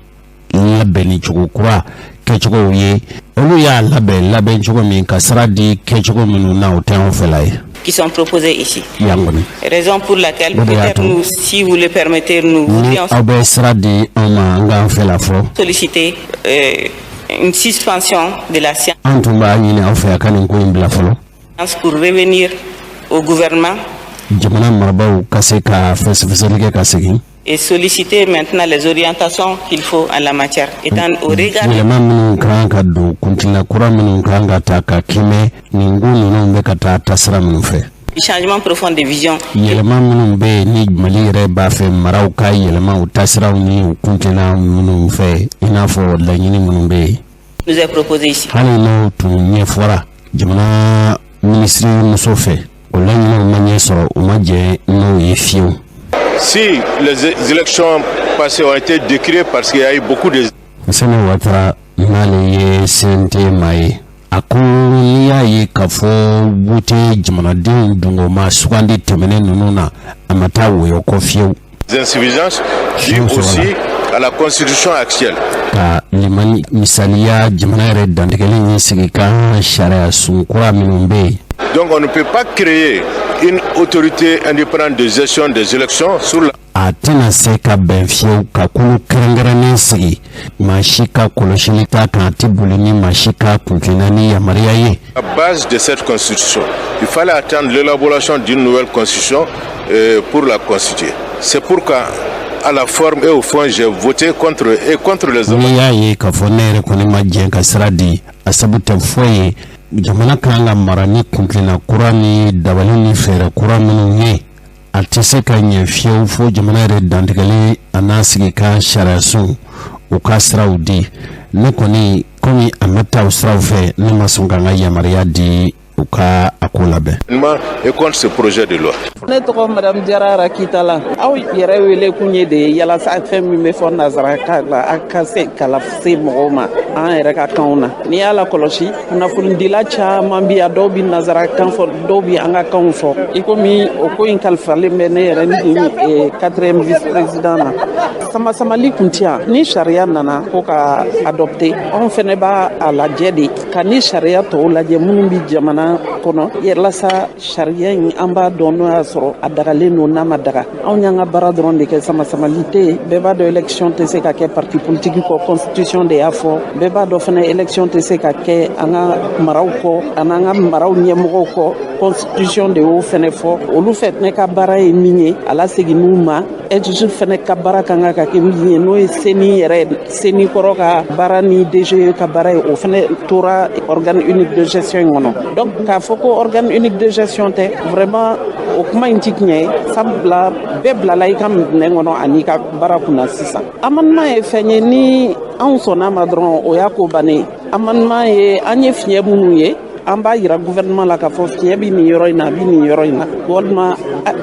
labɛnni cogo kura kɛcogow ye. Olu y'a labɛn labɛn cogo min, ka sira di kɛcogo minnu na, o tɛ anw fɛla ye. qui sont proposés ici. Yan kɔni. Raison pour laquelle, O de y'a peut-être to. nous, si vous le permettez, nous Ni voudrions aw bɛ sira di anw ma, an k'an fɛla fɔ. solliciter une suspension de la séance An tun b'a ɲini aw fɛ a ka nin ko in bila fɔlɔ, pour revenir au gouvernement jamana marabaaw ka se ka fɛsɛfɛsɛli kɛ ka segin et solliciter maintenant les orientations qu'il faut en la matière, étant au regard yɛlɛma minnu kan ka don, kuntina kura minnu kan ka ta ka kɛmɛ nin ko ninnu bɛ ka taa tasira minnu fɛ, du changement profond de vision yɛlɛma minnu bɛ yen ni Mali yɛrɛ b'a fɛ maraw ka yɛlɛma u tasiraw ni u kuntina minnu fɛ, i n'a fɔ laɲini minnu bɛ yen nous est proposé ici. Hali n'o tun ɲɛfɔra jamana minisiri muso fɛ, o laɲiniw ma ɲɛ sɔrɔ, u ma jɛ n'o ye fiyewu. Si les élections passées ont été décriées parce qu'il y a eu beaucoup de Sani Watara, n'ale ye CNT maa ye, A ko n'i y'a ye k'a fɔ wote jamanadenw dungɔma sugandi tɛmɛnen ninnu na, a ma taa wɔyɔ kɔ fiyewu. Insuffisances dues aussi à la constitution actuelle. Ka limani misaliya, jamana yɛrɛ dantigɛli in sigi kan, sariya sun kura minnu bɛ yen. Donc on ne peut pas créer une autorité indépendante de gestion des élections sur la A tɛna se ka bɛn fiyewu ka kulu kɛrɛnkɛrɛnnen sigi, maa si ka kɔlɔsili t'a kan, a tɛ boli ni maa si ka kunfinna ni yamaruya ye. base de cette constitution. Il fallait attendre l'élaboration d'une nouvelle constitution pour la constituer. C'est pourquoi, à la forme et au fond, j'ai voté contre et contre les N'i y'a ye k'a fɔ ne yɛrɛ kɔni ma jɛn ka sira di, a sabu tɛ foyi ye, jamana kan ka mara ni kunfinna kura ni dabali ni fɛɛrɛ kura minnu ye, a tɛ se ka ɲɛ fiyewu fo jamana yɛrɛ dantigɛli a n'a sigi ka sariyasun u ka siraw di. Ne kɔni, komi a ma taa o siraw fɛ, ne ma sɔn ka n ka yamaruya di u ka a ko labɛn. Et contre ce projet de loi. Ne tɔgɔ Madame Jara Rakitala. Aw yɛrɛ wele kun ye de ye yalasa fɛn min bɛ fɔ nanzarakan la, a ka se kala se mɔgɔw ma an yɛrɛ ka kanw na. N'i y'a lakɔlɔsi, kunnafonidila caman bi, a dɔw bi nanzarakan fɔ, dɔw bi an ka kanw fɔ. I komi o ko in kalifalen bɛ ne yɛrɛ ni quatrième vice président na, sama samali kun ti yan. Ni sariya nana ko ka adopter, anw fɛnɛ b'a a lajɛ de ka ni sariya tɔw lajɛ minnu bi jamana kɔnɔ, yalasa sariya in an b'a dɔn n'o y'a sɔrɔ a dagalen don, n'a ma daga. Anw y'an ka baara dɔrɔn de kɛ, sama samali tɛ yen. Bɛɛ b'a dɔn élection tɛ se ka kɛ parti politique kɔ, constitution de y'a fɔ. Bɛɛ b'a dɔn fana élection tɛ se ka kɛ an ka maraw kɔ ani an ka maraw ɲɛmɔgɔw kɔ, constitution de y'o fɛnɛ fɔ. Olu fɛnɛ ka baara ye min ye, a lasegin n'u ma. EDG fɛnɛ ka baara kan ka kɛ min ye, n'o ye CENI yɛrɛ, CENI kɔrɔ ka baara ni DGE ka baara ye, o fɛnɛ tora organe unique de gestion in kɔnɔ. Donc k'a fɔ ko organe unique de gestion tɛ, vraiment o kuma in ti tiɲɛ ye, sabula bɛɛ bilala i ka minɛn kɔnɔ ani ka baara kunna. Sisan amendement ye fɛn ye, ni anw sɔnna ma dɔrɔn, o y'a ko bannen. Amendement ye, an ye fiɲɛ minnu ye, an b'a yira gouvernement la k'a fɔ fiɲɛ bɛ nin yɔrɔ in na, a bɛ nin yɔrɔ in na, walima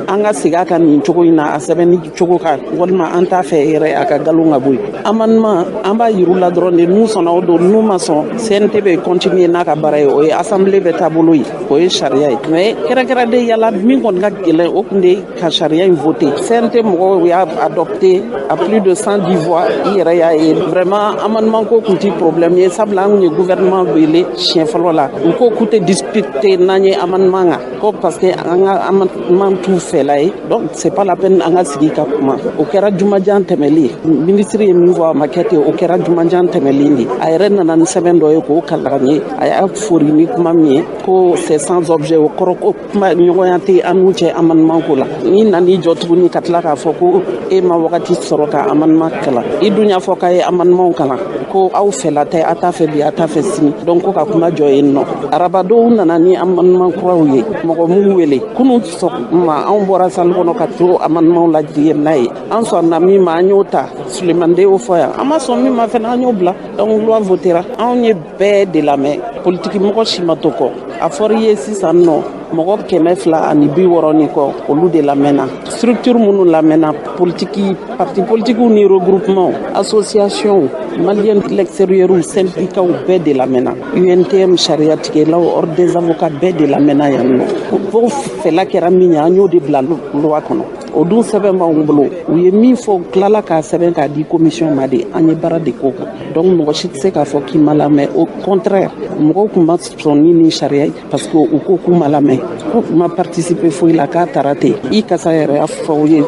an ka segin a kan nin cogo in na, a sɛbɛnni cogo kan, walima an t'a fɛ yɛrɛ a ka galon ka bɔ yen. Amendement, an b'a yir'u la dɔrɔn de, n'u sɔnna o don, n'u ma sɔn, CNT bɛ continuer n'a ka baara ye. O ye assemblée bɛ taabolo ye, o ye sariya ye. Mais kɛrɛnkɛrɛnnen yala min kɔni ka gɛlɛn, o tun de ka sariya in voter. CNT mɔgɔw y'a adopté à plus de 110 voix, i yɛrɛ y'a ye. Vraiment amendement ko tun ti problème ye, sabula an kun ye gouvernement wele siɲɛ fɔlɔ la, u ko k'u tɛ discuter n'an ye amendement kan, ko parce que an ka amendement t'u fɛla ye, donc c'est pas la peine an ka sigi ka kuma. O kɛra jumajan tɛmɛlen. Ministre ye min fɔ, a ma kɛ ten, o kɛra jumajan tɛmɛlen de. A yɛrɛ nana ni sɛbɛn dɔ ye k'o kalan ye. A y'a fori ni kuma min ye ko c'est sans objet, o kɔrɔ ko kuma ɲɔgɔnya tɛ an n'u cɛ amendement ko la. N'i nan'i jɔ tuguni ka tila k'a fɔ ko e ma wagati sɔrɔ ka amendement kalan, i dun y'a fɔ k'a ye amendement kalan, ko aw fɛla tɛ, a t'a fɛ bi, a t'a fɛ sini, donc ko ka kuma jɔ yen nɔ. Arabadonw nana ni amendement kuraw ye, mɔgɔ m'u wele. Kunun sɔgɔma anw bɔra salle kɔnɔ ka to amendement lajigin n'a ye. An sɔnna min ma, an y'o ta. Sulemani de y'o fɔ yan. An ma sɔn min ma fɛnɛ, an y'o bila. Donc loi votera. Anw ye bɛɛ de lamɛn, politiki mɔgɔ si ma to kɔ. A fɔra i ye sisan nɔ, mɔgɔ 260 ni kɔ, olu de lamɛnna. Structure minnu lamɛnna, politiki, parti politikiw ni regroupement, association malien de l'extérieur, syndicats, bɛɛ de lamɛnna. UNTM, sariya tigɛlaw, ordre des avocats, bɛɛ de lamɛnna yan nɔ. Fo fɛla kɛra min ye, an y'o de bila loi kɔnɔ. O dun sɛbɛn b'anw bolo. U ye min fɔ, u tilala k'a sɛbɛn k'a di commission ma de. An ye baara de k'o kan. Donc mɔgɔ si tɛ se k'a fɔ k'i ma lamɛn. Au contraire, mɔgɔw tun ma sɔn ni nin sariya ye, parce que u ko k'u ma lamɛn, k'u ma participer foyi la, k'a taara ten. I kasa yɛrɛ y'a fɔ u ye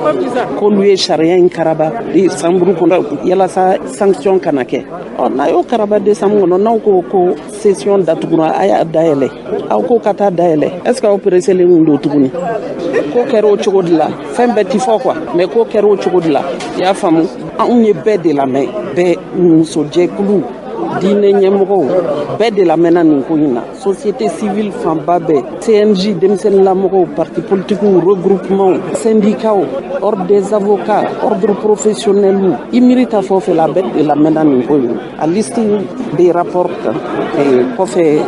k'olu ye sariya in karaba décembre kɔnɔ yalasa sanction kana kɛ. Ɔ n'a y'o karaba décembre kɔnɔ, n'aw ko ko session datugura, a y'a dayɛlɛ, aw ko ka taa dayɛlɛ, est ce que aw pressélen don tuguni? Ko kɛra o cogo de la. Fɛn bɛɛ ti fɔ quoi, mais ko kɛra o cogo de la, i y'a faamu. Anw ye bɛɛ de lamɛn, bɛɛ, musojɛkulu, diinɛ ɲɛmɔgɔw, bɛɛ de lamɛnna nin ko in na, société civile fanba bɛɛ, CNJ, denmisɛnninlamɔgɔw, parti politiques, regroupement, syndicats, ordre des avocats, ordre professionnel, i miiri ta fɔ fɛ la, bɛɛ de lamɛnna nin ko in. A liste des rapports kan kɔfɛ,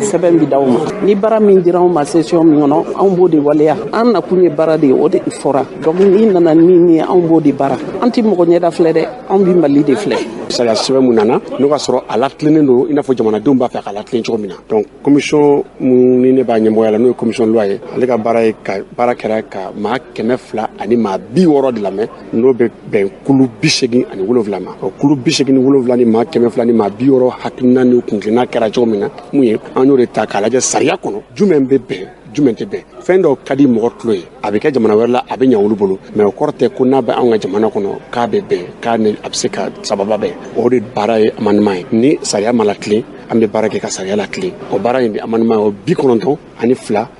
sɛbɛn bi d'aw ma. Ni baara min dira anw ma session min kɔnɔ, anw b'o de waleya. An nakun ye baara de ye, o de fɔra. Donc n'i nana ni min ye, anw b'o de baara. An ti mɔgɔ ɲɛda filɛ dɛ, anw bi Mali de filɛ. Sariya sɛbɛn mun nana n'o ka sɔrɔ a latilennen don i n'a fɔ jamanadenw b'a fɛ k'a latilen cogo min na. Donc commission mun ni ne b'a ɲɛmɔgɔya la, n'o ye commission loi ye, ale ka baara ye ka baara kɛra ka maa 260 de lamɛn, n'o bɛ bɛn kulu 87 ma. O kulu 87 ni maa 200 ni maa 60 hakilina ni kuntilenna kɛra cogo min na, mun ye, an y'o de ta k'a lajɛ sariya kɔnɔ, jumɛn bɛ bɛn, jumɛn tɛ bɛn. Fɛn dɔw ka di mɔgɔ tulo ye, a bɛ kɛ jamana wɛrɛ la, a bɛ ɲɛ olu bolo, mais o kɔrɔ tɛ ko n'a bɛ anw ka jamana kɔnɔ k'a bɛ bɛn, k'a ni a bɛ se ka sababa bɛn. O de baara ye amendement ye. Ni sariya ma latilen, an bɛ baara kɛ ka sariya latilen. O baara in de amendement ye, o 92,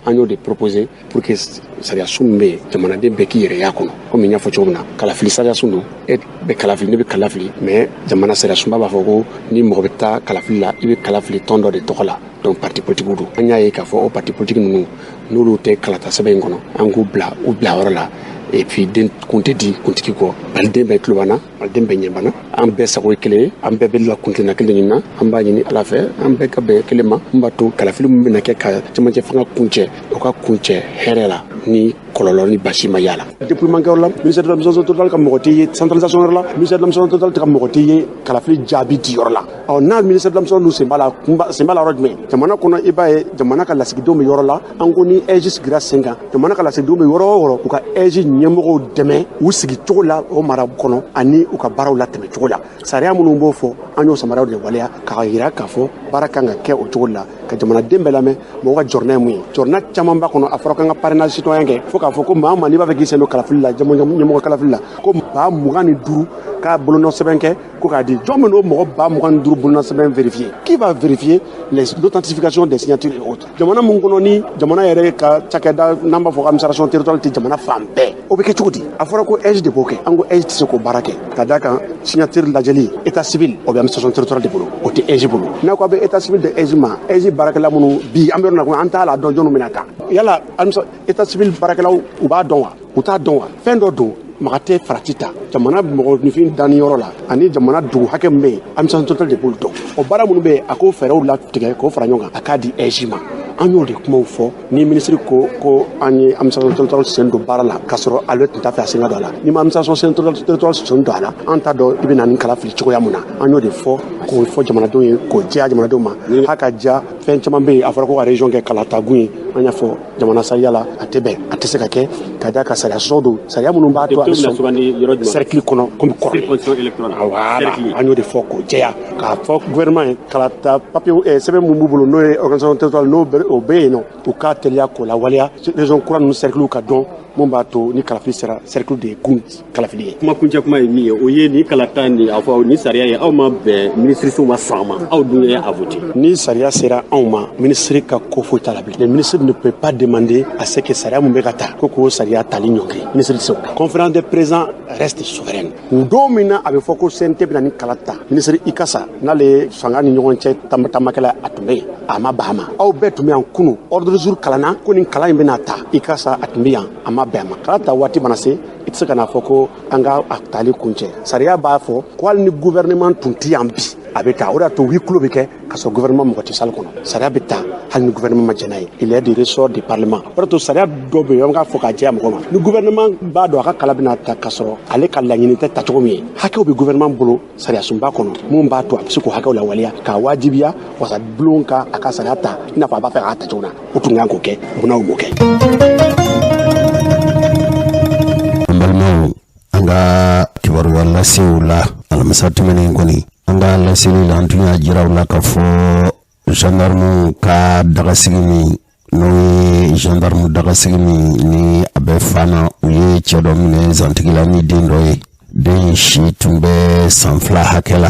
an y'o de proposer pour que sariya sun min bɛ yen, jamanaden bɛɛ k'i yɛrɛ y'a kɔnɔ. Komi n y'a fɔ cogo min na, kalafili sariya sun don, e bɛ kalafili, ne bɛ kalafili, mais jamana sariya sunba b'a fɔ ko ni mɔgɔ bɛ taa kalafili la, i bɛ kalafili tɔn dɔ de tɔgɔ la, donc parti politique don. An y'a ye k'a fɔ o parti politique ninnu, n'olu tɛ kalata sɛbɛn in kɔnɔ, an k'u bila u bila yɔrɔ la. Et puis den kun tɛ di kuntigi kɔ. Maliden bɛɛ tulo banna, maliden bɛɛ ɲɛ banna, an bɛɛ sago ye kelen ye, an bɛɛ bɛ la kuntilenna kelen ɲini na. An b'a ɲini Ala fɛ, an bɛɛ ka bɛn kelen ma mun b'a to kalafili min bɛna kɛ ka cɛmancɛ fanga kuncɛ, o ka kuncɛ hɛrɛ la, ni kɔlɔlɔ ni basi ma y'a la. Dépouillement kɛyɔrɔ la, ministère de l'administration territoriale ka mɔgɔ tɛ ye, centralisation yɔrɔ la, ministère de l'administration territoriale ka mɔgɔ tɛ ye kalafili jaabi di yɔrɔ la. Ɔ, n'a ministère de l'administration dun sen b'a la, kunba sen b'a la yɔrɔ jumɛn jamana kɔnɔ? I b'a ye jamana ka lasigidenw bɛ yɔrɔ la. An ko ni AIGE sigira sen kan, jamana ka lasigidenw bɛ yɔrɔ o yɔrɔ, u ka AIGE ɲɛmɔgɔw dɛmɛ u sigi cogo la o mara kɔnɔ ani u ka baaraw latɛmɛ cogo la. Sariya minnu b'o fɔ, an y'o samaraw de waleya k'a yira k'a fɔ baara kan ka kɛ o cogo la, ka jamanaden bɛɛ lamɛn, mɔgɔ ka jɔrɔna ye mun ye. Jɔrɔna caman b'a kɔnɔ. A fɔra k'an ka parrainage citoyen kɛ, fo k'a fɔ ko maa o maa n'i b'a fɛ k'i sen don kalafili la, ɲɛmɔgɔ kalafili la, ko 25 000 k'a bolonɔ sɛbɛn kɛ ko k'a di. Jɔn min n'o mɔgɔ 25 000 bolonɔ sɛbɛn vérifier? Qui va vérifier l'authentification des signatures et autres? Jamana mun kɔnɔ ni jamana yɛrɛ ka cakɛda n'an b'a fɔ ko administration territoriale tɛ jamana fan bɛɛ, o bɛ kɛ cogo di? A fɔra ko AIGE de b'o kɛ. An ko AIGE tɛ se k'o baara kɛ, ka d'a kan signature lajɛli, état civil, o bɛ administration territoriale de bolo, o tɛ AIGE bolo. N'a ko a bɛ état civil de AIGE ma, AIGE baarakɛla minnu bi an bɛ yɔrɔ min na, an t'a la dɔn jɔnni bɛna ta. Yala état civil baarakɛlaw, u b'a dɔn wa, u t'a dɔn wa? Fɛn dɔ don, maga tɛ farati ta jamana mɔgɔninfin danni yɔrɔ la ani jamana dugu hakɛ min bɛ yen, administration territoriale de b'olu dɔn. O baara minnu bɛ yen, a k'o fɛɛrɛw latigɛ k'o fara ɲɔgɔn kan, a k'a di AIGE ma. An y'o de kumaw fɔ. Ni minisiri ko ko an ye administration territoriale sen don baara la, k'a sɔrɔ ale tun t'a fɛ a sen ka don a la, ni ma administration territoriale sen don a la, an t'a dɔn i bɛ na ni kala fili cogoya mun na. An y'o de fɔ k'o fɔ jamanadenw ye, k'o jɛya jamanadenw ma h'a ka diya. Fɛn caman bɛ yen, a fɔra ko ka région kɛ kalatagun ye. An y'a fɔ jamana sariya la, a tɛ bɛn, a tɛ se ka kɛ, ka d'a ka sariya sɔsɔ don, sariya minnu b'a to a bɛ sɔn cercle kɔnɔ komi kɔrɔlen. Voilà, an y'o de fɔ k'o jɛya, k'a fɔ gouvernement ye kalata papier sɛbɛn mun b'u bolo, n'o ye organisation territoriale, n'o o bɛ yen nɔ, u k'a teliya k'o lawaleya, région kura ninnu cercle ka dɔn, mun b'a to ni kalafili sera, cercle de ye kun kalafili ye. Kuma kuncɛ kuma ye min ye, o ye ni kalata ni a fɔ ni sariya ye, aw ma bɛn, minisirisow ma sɔn a ma, aw dun ye a voté. Ni sariya sera anw ma, minisiri ka ko foyi t'a la bilen. Le ministre ne peut pas demander à ce que sariya mun bɛ ka ta ko k'o sariya tali ɲɔngiri, ministre tɛ se o kɛ. Conférence des présidents reste souveraine. Don min na a bɛ fɔ ko CNT bɛna ni kala ta, ministre Ikasa n'ale ye fanga ni ɲɔgɔn cɛ taamakɛla, a tun bɛ yen, a ma ban a ma. Aw bɛɛ tun bɛ yan kunu, ordre du jour kalanna ko nin kala in bɛna ta. Ikasa a tun bɛ yan, a ma bɛn a ma. Kala ta waati mana se, i tɛ se ka n'a fɔ ko an ka a tali kun cɛ. Sariya b'a fɔ ko hali ni gouvernement tun tɛ yan bi, a bɛ taa. O de y'a to huis clos bɛ kɛ ka sɔrɔ gouvernement mɔgɔ tɛ salle kɔnɔ. Sariya bɛ ta hali ni gouvernement ma jɛn n'a ye, il est du ressort du parlement. O de y'a to sariya dɔ bɛ yen, an k'a fɔ k'a jɛya mɔgɔ ma, ni gouvernement b'a dɔn a ka kala bɛna ta ka sɔrɔ ale ka laɲini tɛ tacogo min ye, hakɛw bɛ gouvernement bolo sariya sunba kɔnɔ mun b'a to a bɛ se k'o hakɛw lawaleya k'a wajibiya wasabulon ka a ka sariya ta i n'a fɔ a b'a fɛ k'a ta cogo min na. O tun kan k'o kɛ, munna o m'o kɛ? An balimaw, an ka kibaruya lasew la alamisa tɛmɛnen kɔni, an ka laseli la, an tun y'a jira u la k'a fɔ gendarme ka dagasigi min, n'o ye gendarme dagasigi min ni a bɛ Fana, u ye cɛ dɔ minɛ Zantigila ni den dɔ ye. Den si tun bɛ san 2 hakɛ la.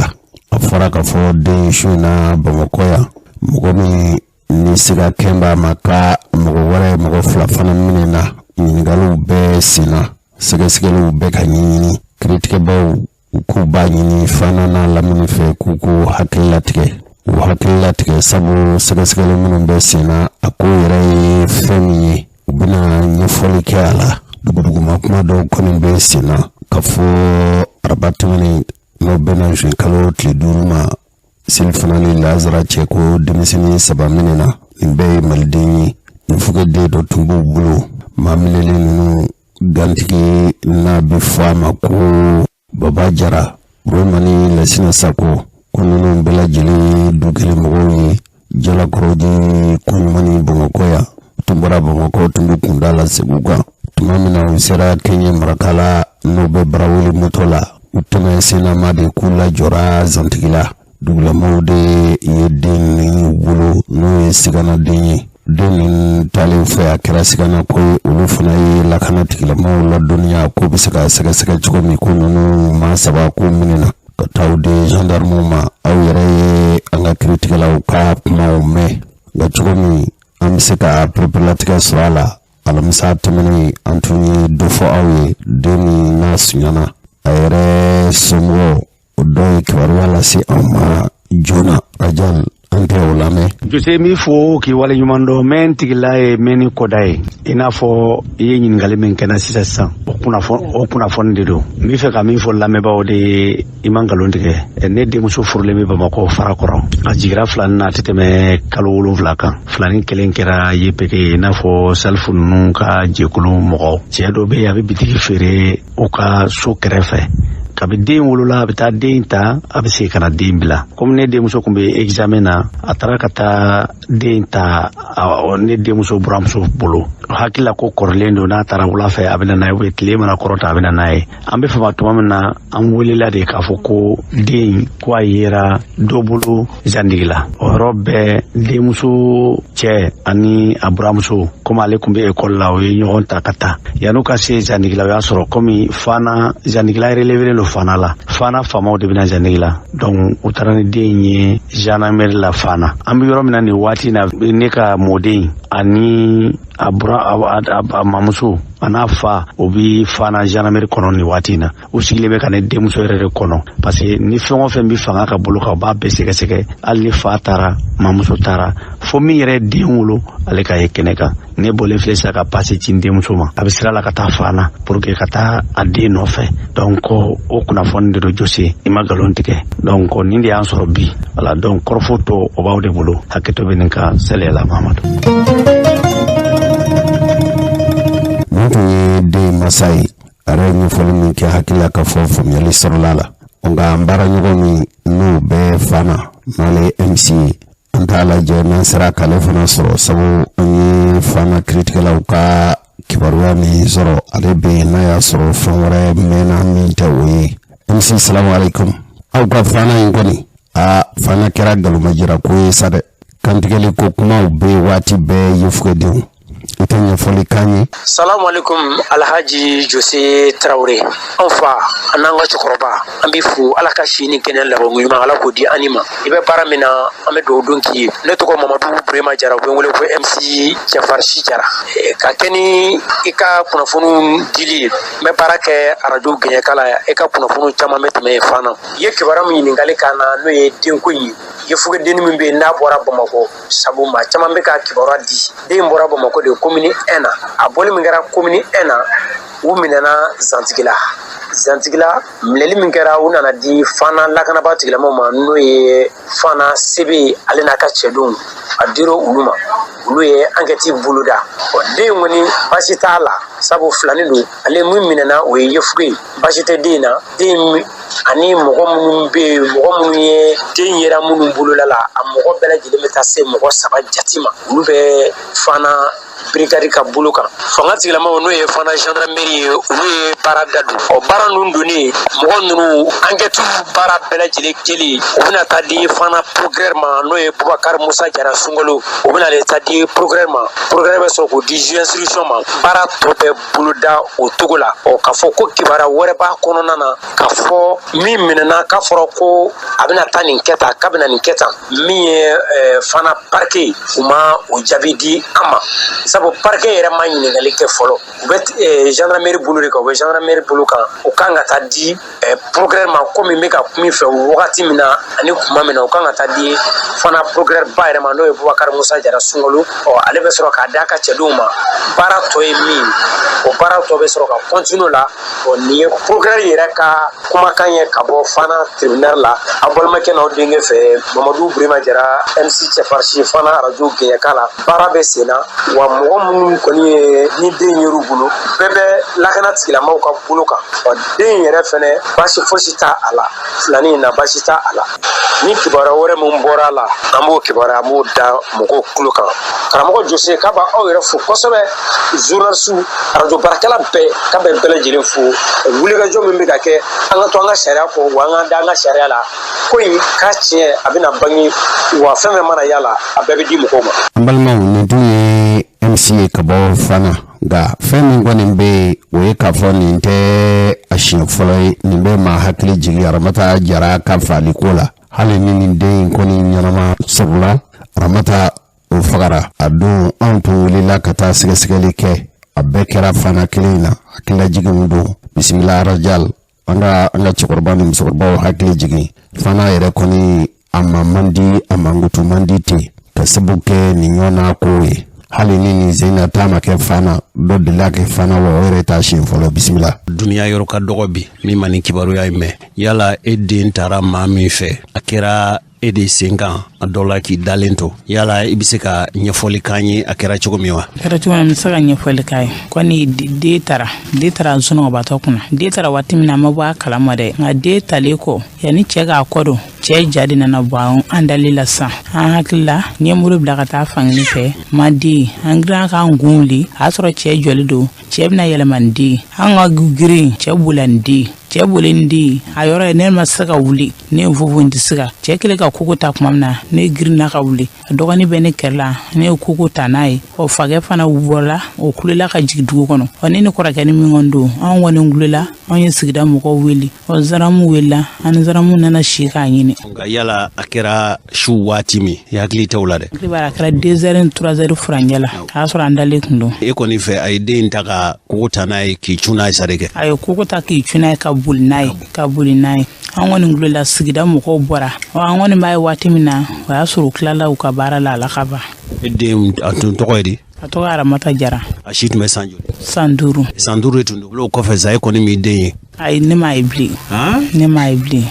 A fɔra k'a fɔ den su in na Bamakɔ yan, mɔgɔ min ni siga kɛn b'a ma ka mɔgɔ wɛrɛ, mɔgɔ fila fana minɛ na. Ɲininkaliw bɛɛ senna, sɛgɛsɛgɛliw bɛɛ ka ɲɛɲini. Kiiritigɛbaw u k'u b'a ɲini Fana n'a lamini fɛ k'u k'u hakili latigɛ, u hakili latigɛ, sabu sɛgɛsɛgɛli minnu bɛ senna, a ko yɛrɛ ye fɛn min ye, u bɛna ɲɛfɔli kɛ a la. Duguduguma kuma dɔw kɔni bɛ senna ka fɔ araba tɛmɛnen, n'o bɛnna juin kalo tile 5 ma, selifana ni lazara cɛ, ko denmisɛnnin saba minɛna. Nin bɛɛ ye maliden ye. Nin fugeden dɔ tun b'u bolo. Maa minɛlen ninnu gantigi n'a bɛ fɔ a ma ko Baba Jara, Burama ni Lasina Sako. Ko ninnu bɛɛ lajɛlen ye du kelen mɔgɔw ye Jalakɔrɔji Koɲumani Bamakɔ yan. Tun bɔra Bamakɔ, tun bɛ kunda la Segu kan. Tuma min na u sera Kɛɲɛ Marakala, n'o bɛ Barawuli moto la, u tɛmɛ sennama de k'u lajɔra Zantigila. Dugulamaw de ye den ninnu bolo, n'o ye siganaden ye. Den ninnu taalen fɛ, a kɛra sigana ko ye. Olu fana ye lakana tigilamaw ladɔnniya k'o bɛ se ka sɛgɛsɛgɛ cogo min. Ko ninnu maa saba k'u minɛna ka taa u di gendarmew ma. Aw yɛrɛ ye an ka kiritigɛlaw ka kumaw mɛn, nka cogo min an bɛ se ka pereperelatigɛ sɔrɔ a la, alamisa tɛmɛnen an tun ye dɔ fɔ aw ye. Den min n'a sunyana, a yɛrɛ somɔgɔw, o dɔ ye kibaruya lase anw ma joona. Rajal, an tɛ o lamɛn. Jose, min fo k'i waleɲuman dɔn. Mɛ n tigila ye mɛn ni kɔda ye, i n'a fɔ i ye ɲininkali min kɛ na sisan sisan, o kunnafoni de don. N bɛ fɛ ka min fɔ lamɛnbaaw de ye, i ma nkalon tigɛ. Ne denmuso furulen bɛ Bamakɔ Farakɔrɔ. A jigira filani na, a tɛ tɛmɛ kalo 7 kan. Filani kelen kɛra yepeke ye, i n'a fɔ Salifu ninnu ka jɛkulu mɔgɔ. Cɛ dɔ bɛ yen, a bɛ bitigi feere u ka so kɛrɛfɛ. Kabi den wolola, a bɛ taa den ta, a bɛ segin ka na den bila. Komi ne denmuso tun bɛ examen na, a taara ka taa den ta ne denmuso buramuso bolo. Hakili la ko kɔrɔlen don, n'a taara wula fɛ a bɛ na n'a ye, tile mana kɔrɔta a bɛ na n'a ye. An bɛ fama tuma min na, an welela de k'a fɔ ko den ko a yera dɔ bolo Zandigila. O yɔrɔ bɛɛ, denmuso cɛ ani a buramuso, komi ale tun bɛ ekɔli la, o ye ɲɔgɔn ta ka taa. Yan'u ka se Zandigila, o y'a sɔrɔ komi Fana Zandigila relevé don Fana la, Fana faamaw de bɛna Zandigila. Donc u taara ni den ye gendarmerie la Fana. An bɛ yɔrɔ min na nin waati na, ne ka mɔden ani a bura a mamuso a n'a fa, o bi Fana gendarmerie kɔnɔ nin waati in na. U sigilen bɛ ka ne denmuso yɛrɛ de kɔnɔ, parce que ni fɛn o fɛn bɛ fanga ka bolo kan, u b'a bɛɛ sɛgɛsɛgɛ. Hali ni fa taara, mamuso taara, fo min yɛrɛ den wolo, ale ka ye kɛnɛ kan. Ne bɔlen filɛ sisan ka passe ci n denmuso ma, a bɛ sira la ka taa Fana pour que ka taa a den nɔfɛ. Donc o kunnafoni de don. Jose, i ma nkalon tigɛ. Donc nin de y'an sɔrɔ bi. Voilà, donc kɔrɔfɔ tɔ, o b'aw de bolo. Hakɛto bɛ nin kan. Sɛlɛla Mahamadu. Mun tun ye den masa ye, a yɛrɛ ye ɲɛfɔli min kɛ, hakili la k'a fɔ faamuyali sɔrɔla la. Nka an baaraɲɔgɔn min n'o bɛ Fana, n'ale ye MC ye, an t'a lajɛ n'an sera k'ale fana sɔrɔ, sabu an ye Fana kiritigɛlaw ka kibaruya min sɔrɔ, ale bɛ yen. N'a y'a sɔrɔ fɛn wɛrɛ mɛnna min tɛ o ye. MC, salamu aleykum. Aw ka Fana in kɔni, aa, Fana kɛra galomajira ko ye sa dɛ. Kantigɛli ko kumaw bɛ yen waati bɛɛ. Yefugedenw, i tɛ ɲɛfɔli k'an ye. Salamu alaikum, Alhaji Jose Traoré, an fa an n'an ka cɛkɔrɔba, an b'i fo. Ala ka si ni kɛnɛ laban ɲuman, Ala k'o di an ni ma. I bɛ baara min na, an bɛ dugawu don k'i ye. Ne tɔgɔ Mamadu Burema Jara, u bɛ n wele ko MC Cɛfarisi Jara. Ka kɛ ni i ka kunnafoniw dili ye, n bɛ baara kɛ arajo Gɛɲɛkala. I ka kunnafoniw caman bɛ tɛmɛ yen fana. I ye kibaruya min ɲininkali k'an na, n'o ye denko in ye, yefugedenni min bɛ yen n'a bɔra Bamakɔ, sabu maa caman bɛ ka kibaruya di. Den bɔra Bamakɔ de, commune 1 na. A bɔli min kɛra commune 1 na, u minɛna Zantigila. Zantigila minɛli min kɛra, u nana di Fana lakanabaa tigilamɔgɔw ma, n'o ye Fana Sebe, ale n'a ka cɛdenw. A dira olu ma, olu ye enquête boloda. Ɔ, den kɔni, baasi t'a la, sabu filani don. Ale min minɛna, o ye yefuge ye. Baasi tɛ den na. Den ani mɔgɔ minnu bɛ yen, mɔgɔ minnu ye den yera minnu bolola la, a mɔgɔ bɛɛ lajɛlen bɛ taa se mɔgɔ 3 jate ma. Olu bɛ Fana brigade ka bolo kan. Fanga tigilamaw, n'o ye Fana gendarmerie ye, olu ye baara da don. Ɔ, baara ninnu donnen, mɔgɔ ninnu enquête baara bɛɛ lajɛlen kɛlen, u bɛna taa di Fana procureur ma, n'o ye Bubakari Musa Jara Sunkalo. U bɛna de taa di procureur ma. Procureur bɛ sɔrɔ k'o di juge d'instruction ma. Baara tɔ bɛɛ boloda o cogo la. Ɔ, k'a fɔ ko kibaruya wɛrɛ b'a kɔnɔna na, k'a fɔ min minɛna, k'a fɔra ko a bɛna taa nin kɛ tan, k'a bɛna nin kɛ tan, min ye Fana parquet, u ma o jaabi di an ma, sabu parquet yɛrɛ ma ɲininkali kɛ fɔlɔ. U bɛ gendarmerie bolo de kan, u bɛ gendarmerie bolo kan. U kan ka taa di procureur ma. Komi n bɛ ka kuma i fɛ wagati min na ani kuma min na, u kan ka taa di Fana procureur ba yɛrɛ ma, n'o ye Bubakari Musa Jara Sunkalo. Ɔ, ale bɛ sɔrɔ k'a d'a ka cɛdenw ma. Baara tɔ ye min ye, o baara tɔ bɛ sɔrɔ ka continuer la. Ɔ, nin ye procureur yɛrɛ ka kumakan ye ka bɔ Fana tribunal la. Aw balimakɛ n'aw denkɛ fɛ, Mamadu Burema Jara, MC Cɛfarisi, Fana arajo Gɛɲɛka la. Baara bɛ sen na wa. Mɔgɔ minnu kɔni ye ni den yer'u bolo, bɛɛ bɛ lakana tigilamaw ka bolo kan. Ɔ, den yɛrɛ fɛnɛ, baasi fosi t'a a la, filani in na, baasi t'a a la. Ni kibaruya wɛrɛ min bɔra a la, an b'o kibaruya, an b'o da mɔgɔw tulo kan. Karamɔgɔ Jose k'a b'aw yɛrɛ fo kosɛbɛ, journaliste, arajo baarakɛla bɛɛ, k'a bɛ bɛɛ lajɛlen fo. Wulikajɔ min bɛ ka kɛ, an ka to an ka sariya kɔ, wa an ka da an ka sariya la. Ko in k'a tiɲɛ, a bɛna bange wa, fɛn fɛn mana y'a la, a bɛɛ bɛ di mɔgɔw ma. An balimaw, nin tun ye MC ye ka bɔ Fana. Nka fɛn min kɔni bɛ yen, o ye k'a fɔ nin tɛ a siɲɛ fɔlɔ ye. Nin bɛ maa hakili jigin Aramata Jara ka faliko la. Hali ni nin den in kɔni ɲɛnama sɔrɔla, Aramata o fagara a don. Anw tun wulila ka taa sɛgɛsɛgɛli kɛ, a bɛɛ kɛra Fana kelen in na. Hakililajiginw don. Bisimila arajal, an ka cɛkɔrɔba ni musokɔrɔbaw hakili jigin. Fana yɛrɛ kɔni, a ma man di, a mankutu man di ten ka sabu kɛ nin ɲɔgɔnna ko ye. Hali ni nin sen na taa ma kɛ Fana, dɔ delila kɛ Fana wa, o yɛrɛ t'a siɲɛ fɔlɔ. Bisimila. Duniya yɔrɔ ka dɔgɔ bi min ma nin kibaruya in mɛn. Yala e den taara maa min fɛ, a kɛra e de sen kan a dɔ la k'i dalen to. Yala i bɛ se ka ɲɛfɔli k'an ye a kɛra cogo min wa? A kɛra cogo min na, n bɛ se ka ɲɛfɔli k'a ye. Kɔni den taara sunɔgɔbatɔ kunna. Den taara waati min na, a ma bɔ a kalama dɛ. Nka den talen kɔ, yanni cɛ k'a kɔ don, cɛ ja de nana bɔ an dali la sisan. An hakili la, n ye n bolo bila ka taa fankelen fɛ, ma den an girin k'an kun wuli, a y'a sɔrɔ cɛ jɔlen don. Cɛ bɛna yɛlɛma ni den, an ka girin, cɛ bolila ni den, cɛ boli ni den. A yɔrɔ ye, ne ma se ka wuli, ne ye fofo, n tɛ se ka. Cɛ kɛlen ka koko ta tuma min na, ne girinna ka wuli, a dɔgɔnin bɛ ne kɛrɛ la, ne ye koko ta n'a ye. Ɔ, fakɛ fana bɔra, o kulela ka jigin dugu kɔnɔ. Ɔ, ne ni kɔrɔkɛ ni min kɔni don, anw kɔni kulela, anw ye sigida mɔgɔw wele. Ɔ, zaramu welela, an ni zaramu nana si k'a ɲini. Nka yala a kɛra su waati min, i hakili tɛ o la dɛ? Hakili b'a la, a kɛra 2 heures ni 3 heures furancɛ la, a y'a sɔrɔ an dalen kun don. E kɔni fɛ, a ye den ta ka kogo ta n'a ye k'i cun n'a ye sa de kɛ? A ye koko ta k'i cun n'a ye, ka boli n'a ye, ka boli n'a ye. An kɔni kulela, sigida mɔgɔw bɔra. Ɔ, an kɔni b'a ye waati min na, o y'a sɔrɔ u tilala u ka baara la, a la ka ban. E den, a tun tɔgɔ ye di? A tɔgɔ Aramata Jara. A si tun bɛ san joli? San 5. San 5 de tun don. O kɔfɛ sa, e kɔni m'i den ye? Ayi, ne m'a ye bilen, ne m'a ye bilen.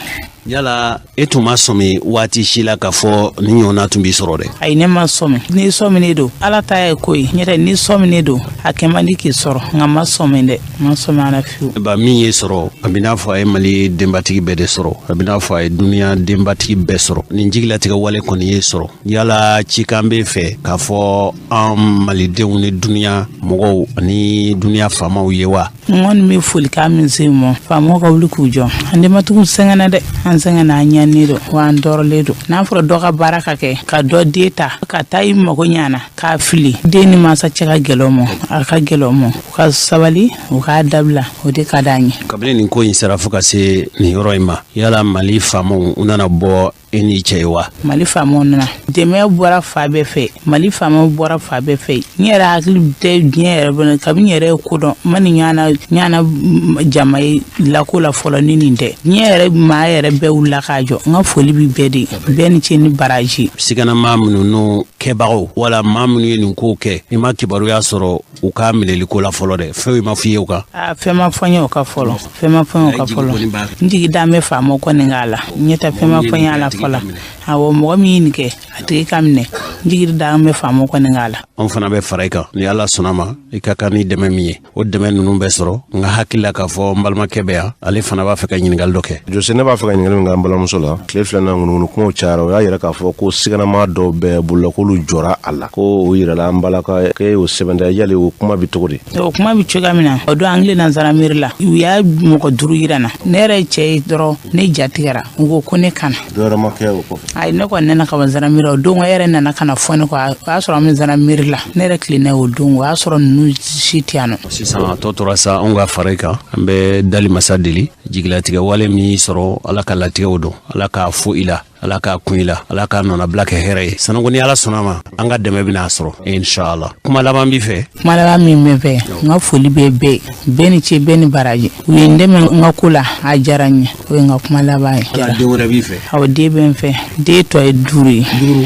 Yala e tun ma sɔmi waati si la k'a fɔ ni ɲɔgɔnna tun b'i sɔrɔ dɛ? Ayi, ne ma sɔmi. N'i sɔminen don, Ala ta ye ko ye ɲɛ. N'i sɔminen don, a kɛ man di k'i sɔrɔ. Nka ma sɔmi dɛ, ma sɔmi ala fiyewu. Ba min ye sɔrɔ, a bɛ n'a fɔ a ye Mali denbatigi bɛɛ de sɔrɔ, a bɛ n'a fɔ a ye duniya denbatigi bɛɛ sɔrɔ. Nin jigilatigɛ wale kɔni ye sɔrɔ. Yala cikan bɛ fɛ k'a fɔ an malidenw ni duniya mɔgɔw ani duniya faamaw ye wa? N kɔni bɛ folikan min se ma, faamaw ka wuli k'u jɔ. An denbatigiw sɛgɛnna dɛ, an sɛgɛnna, an ɲannen don wa, an tɔɔrɔlen don. N'a fɔra dɔ ka baara ka kɛ ka dɔ den ta ka taa i mago ɲana k'a fili, den ni mansa cɛ ka gɛlɛn ma, a ka gɛlɛn ma. U ka sabali, u k'a dabila, o de ka d'an ye. Kabini nin ko in sera fo ka se nin yɔrɔ in ma, yala Mali faamaw, u nana bɔ e n'i cɛ ye wa? Mali faamaw nana, dɛmɛ bɔra fa bɛɛ fɛ, Mali faamaw bɔra fa bɛɛ fɛ. N yɛrɛ hakili tɛ diɲɛ yɛrɛ bolo. Kabini n yɛrɛ ye ko dɔn, n ma nin ɲɔgɔnna jama ye lako la fɔlɔ ni nin tɛ. Diɲɛ yɛrɛ maa yɛrɛ bɛɛ wulila k'a jɔ. N ka foli bi bɛɛ de, bɛɛ ni ce ni baraji. Sigana maa minnu n'u kɛbagaw wala maa minnu ye nin kow kɛ, i ma kibaruya sɔrɔ u ka minɛliko la fɔlɔ dɛ? Fɛn ma f'i ye o kan? Aa, fɛn ma fɔ n ye o ka fɔlɔ, fɛn ma fɔ n ye o ka fɔlɔ. N jigi da bɛ faamaw kɔni k'a la, ɲɛ tɛ, fɛn ma fɔ n ye a la fɔlɔ. Awɔ, mɔgɔ min ye nin kɛ, a tigi ka minɛ. N jigi da bɛ faamaw kɔni k'a la. Anw fana bɛ fara i kan ni Ala sɔnna ma. I ka kan ni dɛmɛ min ye, o dɛmɛ ninnu bɛ sɔrɔ. N ka hakili la k'a fɔ n balimakɛ bɛ yan, ale fana b'a fɛ ka ɲininkali dɔ kɛ. Jose, ne b'a fɛ ka ɲininkali min kɛ an balimamuso la, tile filanan ŋunuŋunu kumaw cayara, o y'a yira k'a fɔ ko siganama dɔw bɛ bolola, k'olu jɔra a la, ko o yirala an balaka k'e y'o sɛbɛn da. Yali o kuma bɛ cogo di? O kuma bɛ cogoya min na, o don an tilenna zandarameri la, u y'a mɔgɔ duuru yira n na. Ne yɛrɛ cɛ ye dɔrɔn, ne ja tigɛra, n ko ko ne kana. Dɔ wɛrɛ ma kɛ o kɔfɛ? Ayi, ne kɔni nana ka bɔ zandarameri la o don. E yɛrɛ nana ka na fɔ ne kɔ, o y'a sɔrɔ an bɛ zandarameri la. Ne yɛrɛ tilenna o don, o y'a sɔrɔ ninnu si tɛ yan nɔ. Sisan a tɔ tora sa, anw ka fara i kan. An bɛ dali masa deli, jigilatigɛ wale min y'i sɔrɔ, Ala ka latigɛw don, Ala k'a fo i la, Ala k'a kun i la, Ala k'a nɔnabila kɛ hɛrɛ ye. Sanako, ni Ala sɔnna ma, an ka dɛmɛ bɛna sɔrɔ, inshallah. Kuma laban b'i fɛ? Kuma laban min bɛ fɛ, n ka foli bɛ bɛɛ, bɛɛ ni ce, bɛɛ ni baraji. U ye n dɛmɛ n ka ko la, a diyara n ye. O ye n ka kuma laban ye. Den wɛrɛ b'i fɛ? Awɔ, den bɛ n fɛ, den tɔ ye duuru ye. Duuru.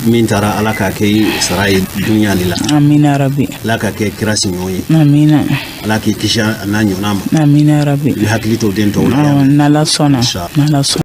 Min taara, Ala k'a kɛ sara ye dunuya ni la. Amina rabi. Ala k'a kɛ kira siɲɔgɔn ye. Amina. Ala k'i kisi a n'a ɲɔgɔnna ma. Amina rabi. I hakili to den tɔw la. N'Ala sɔnna, n'Ala sɔnna.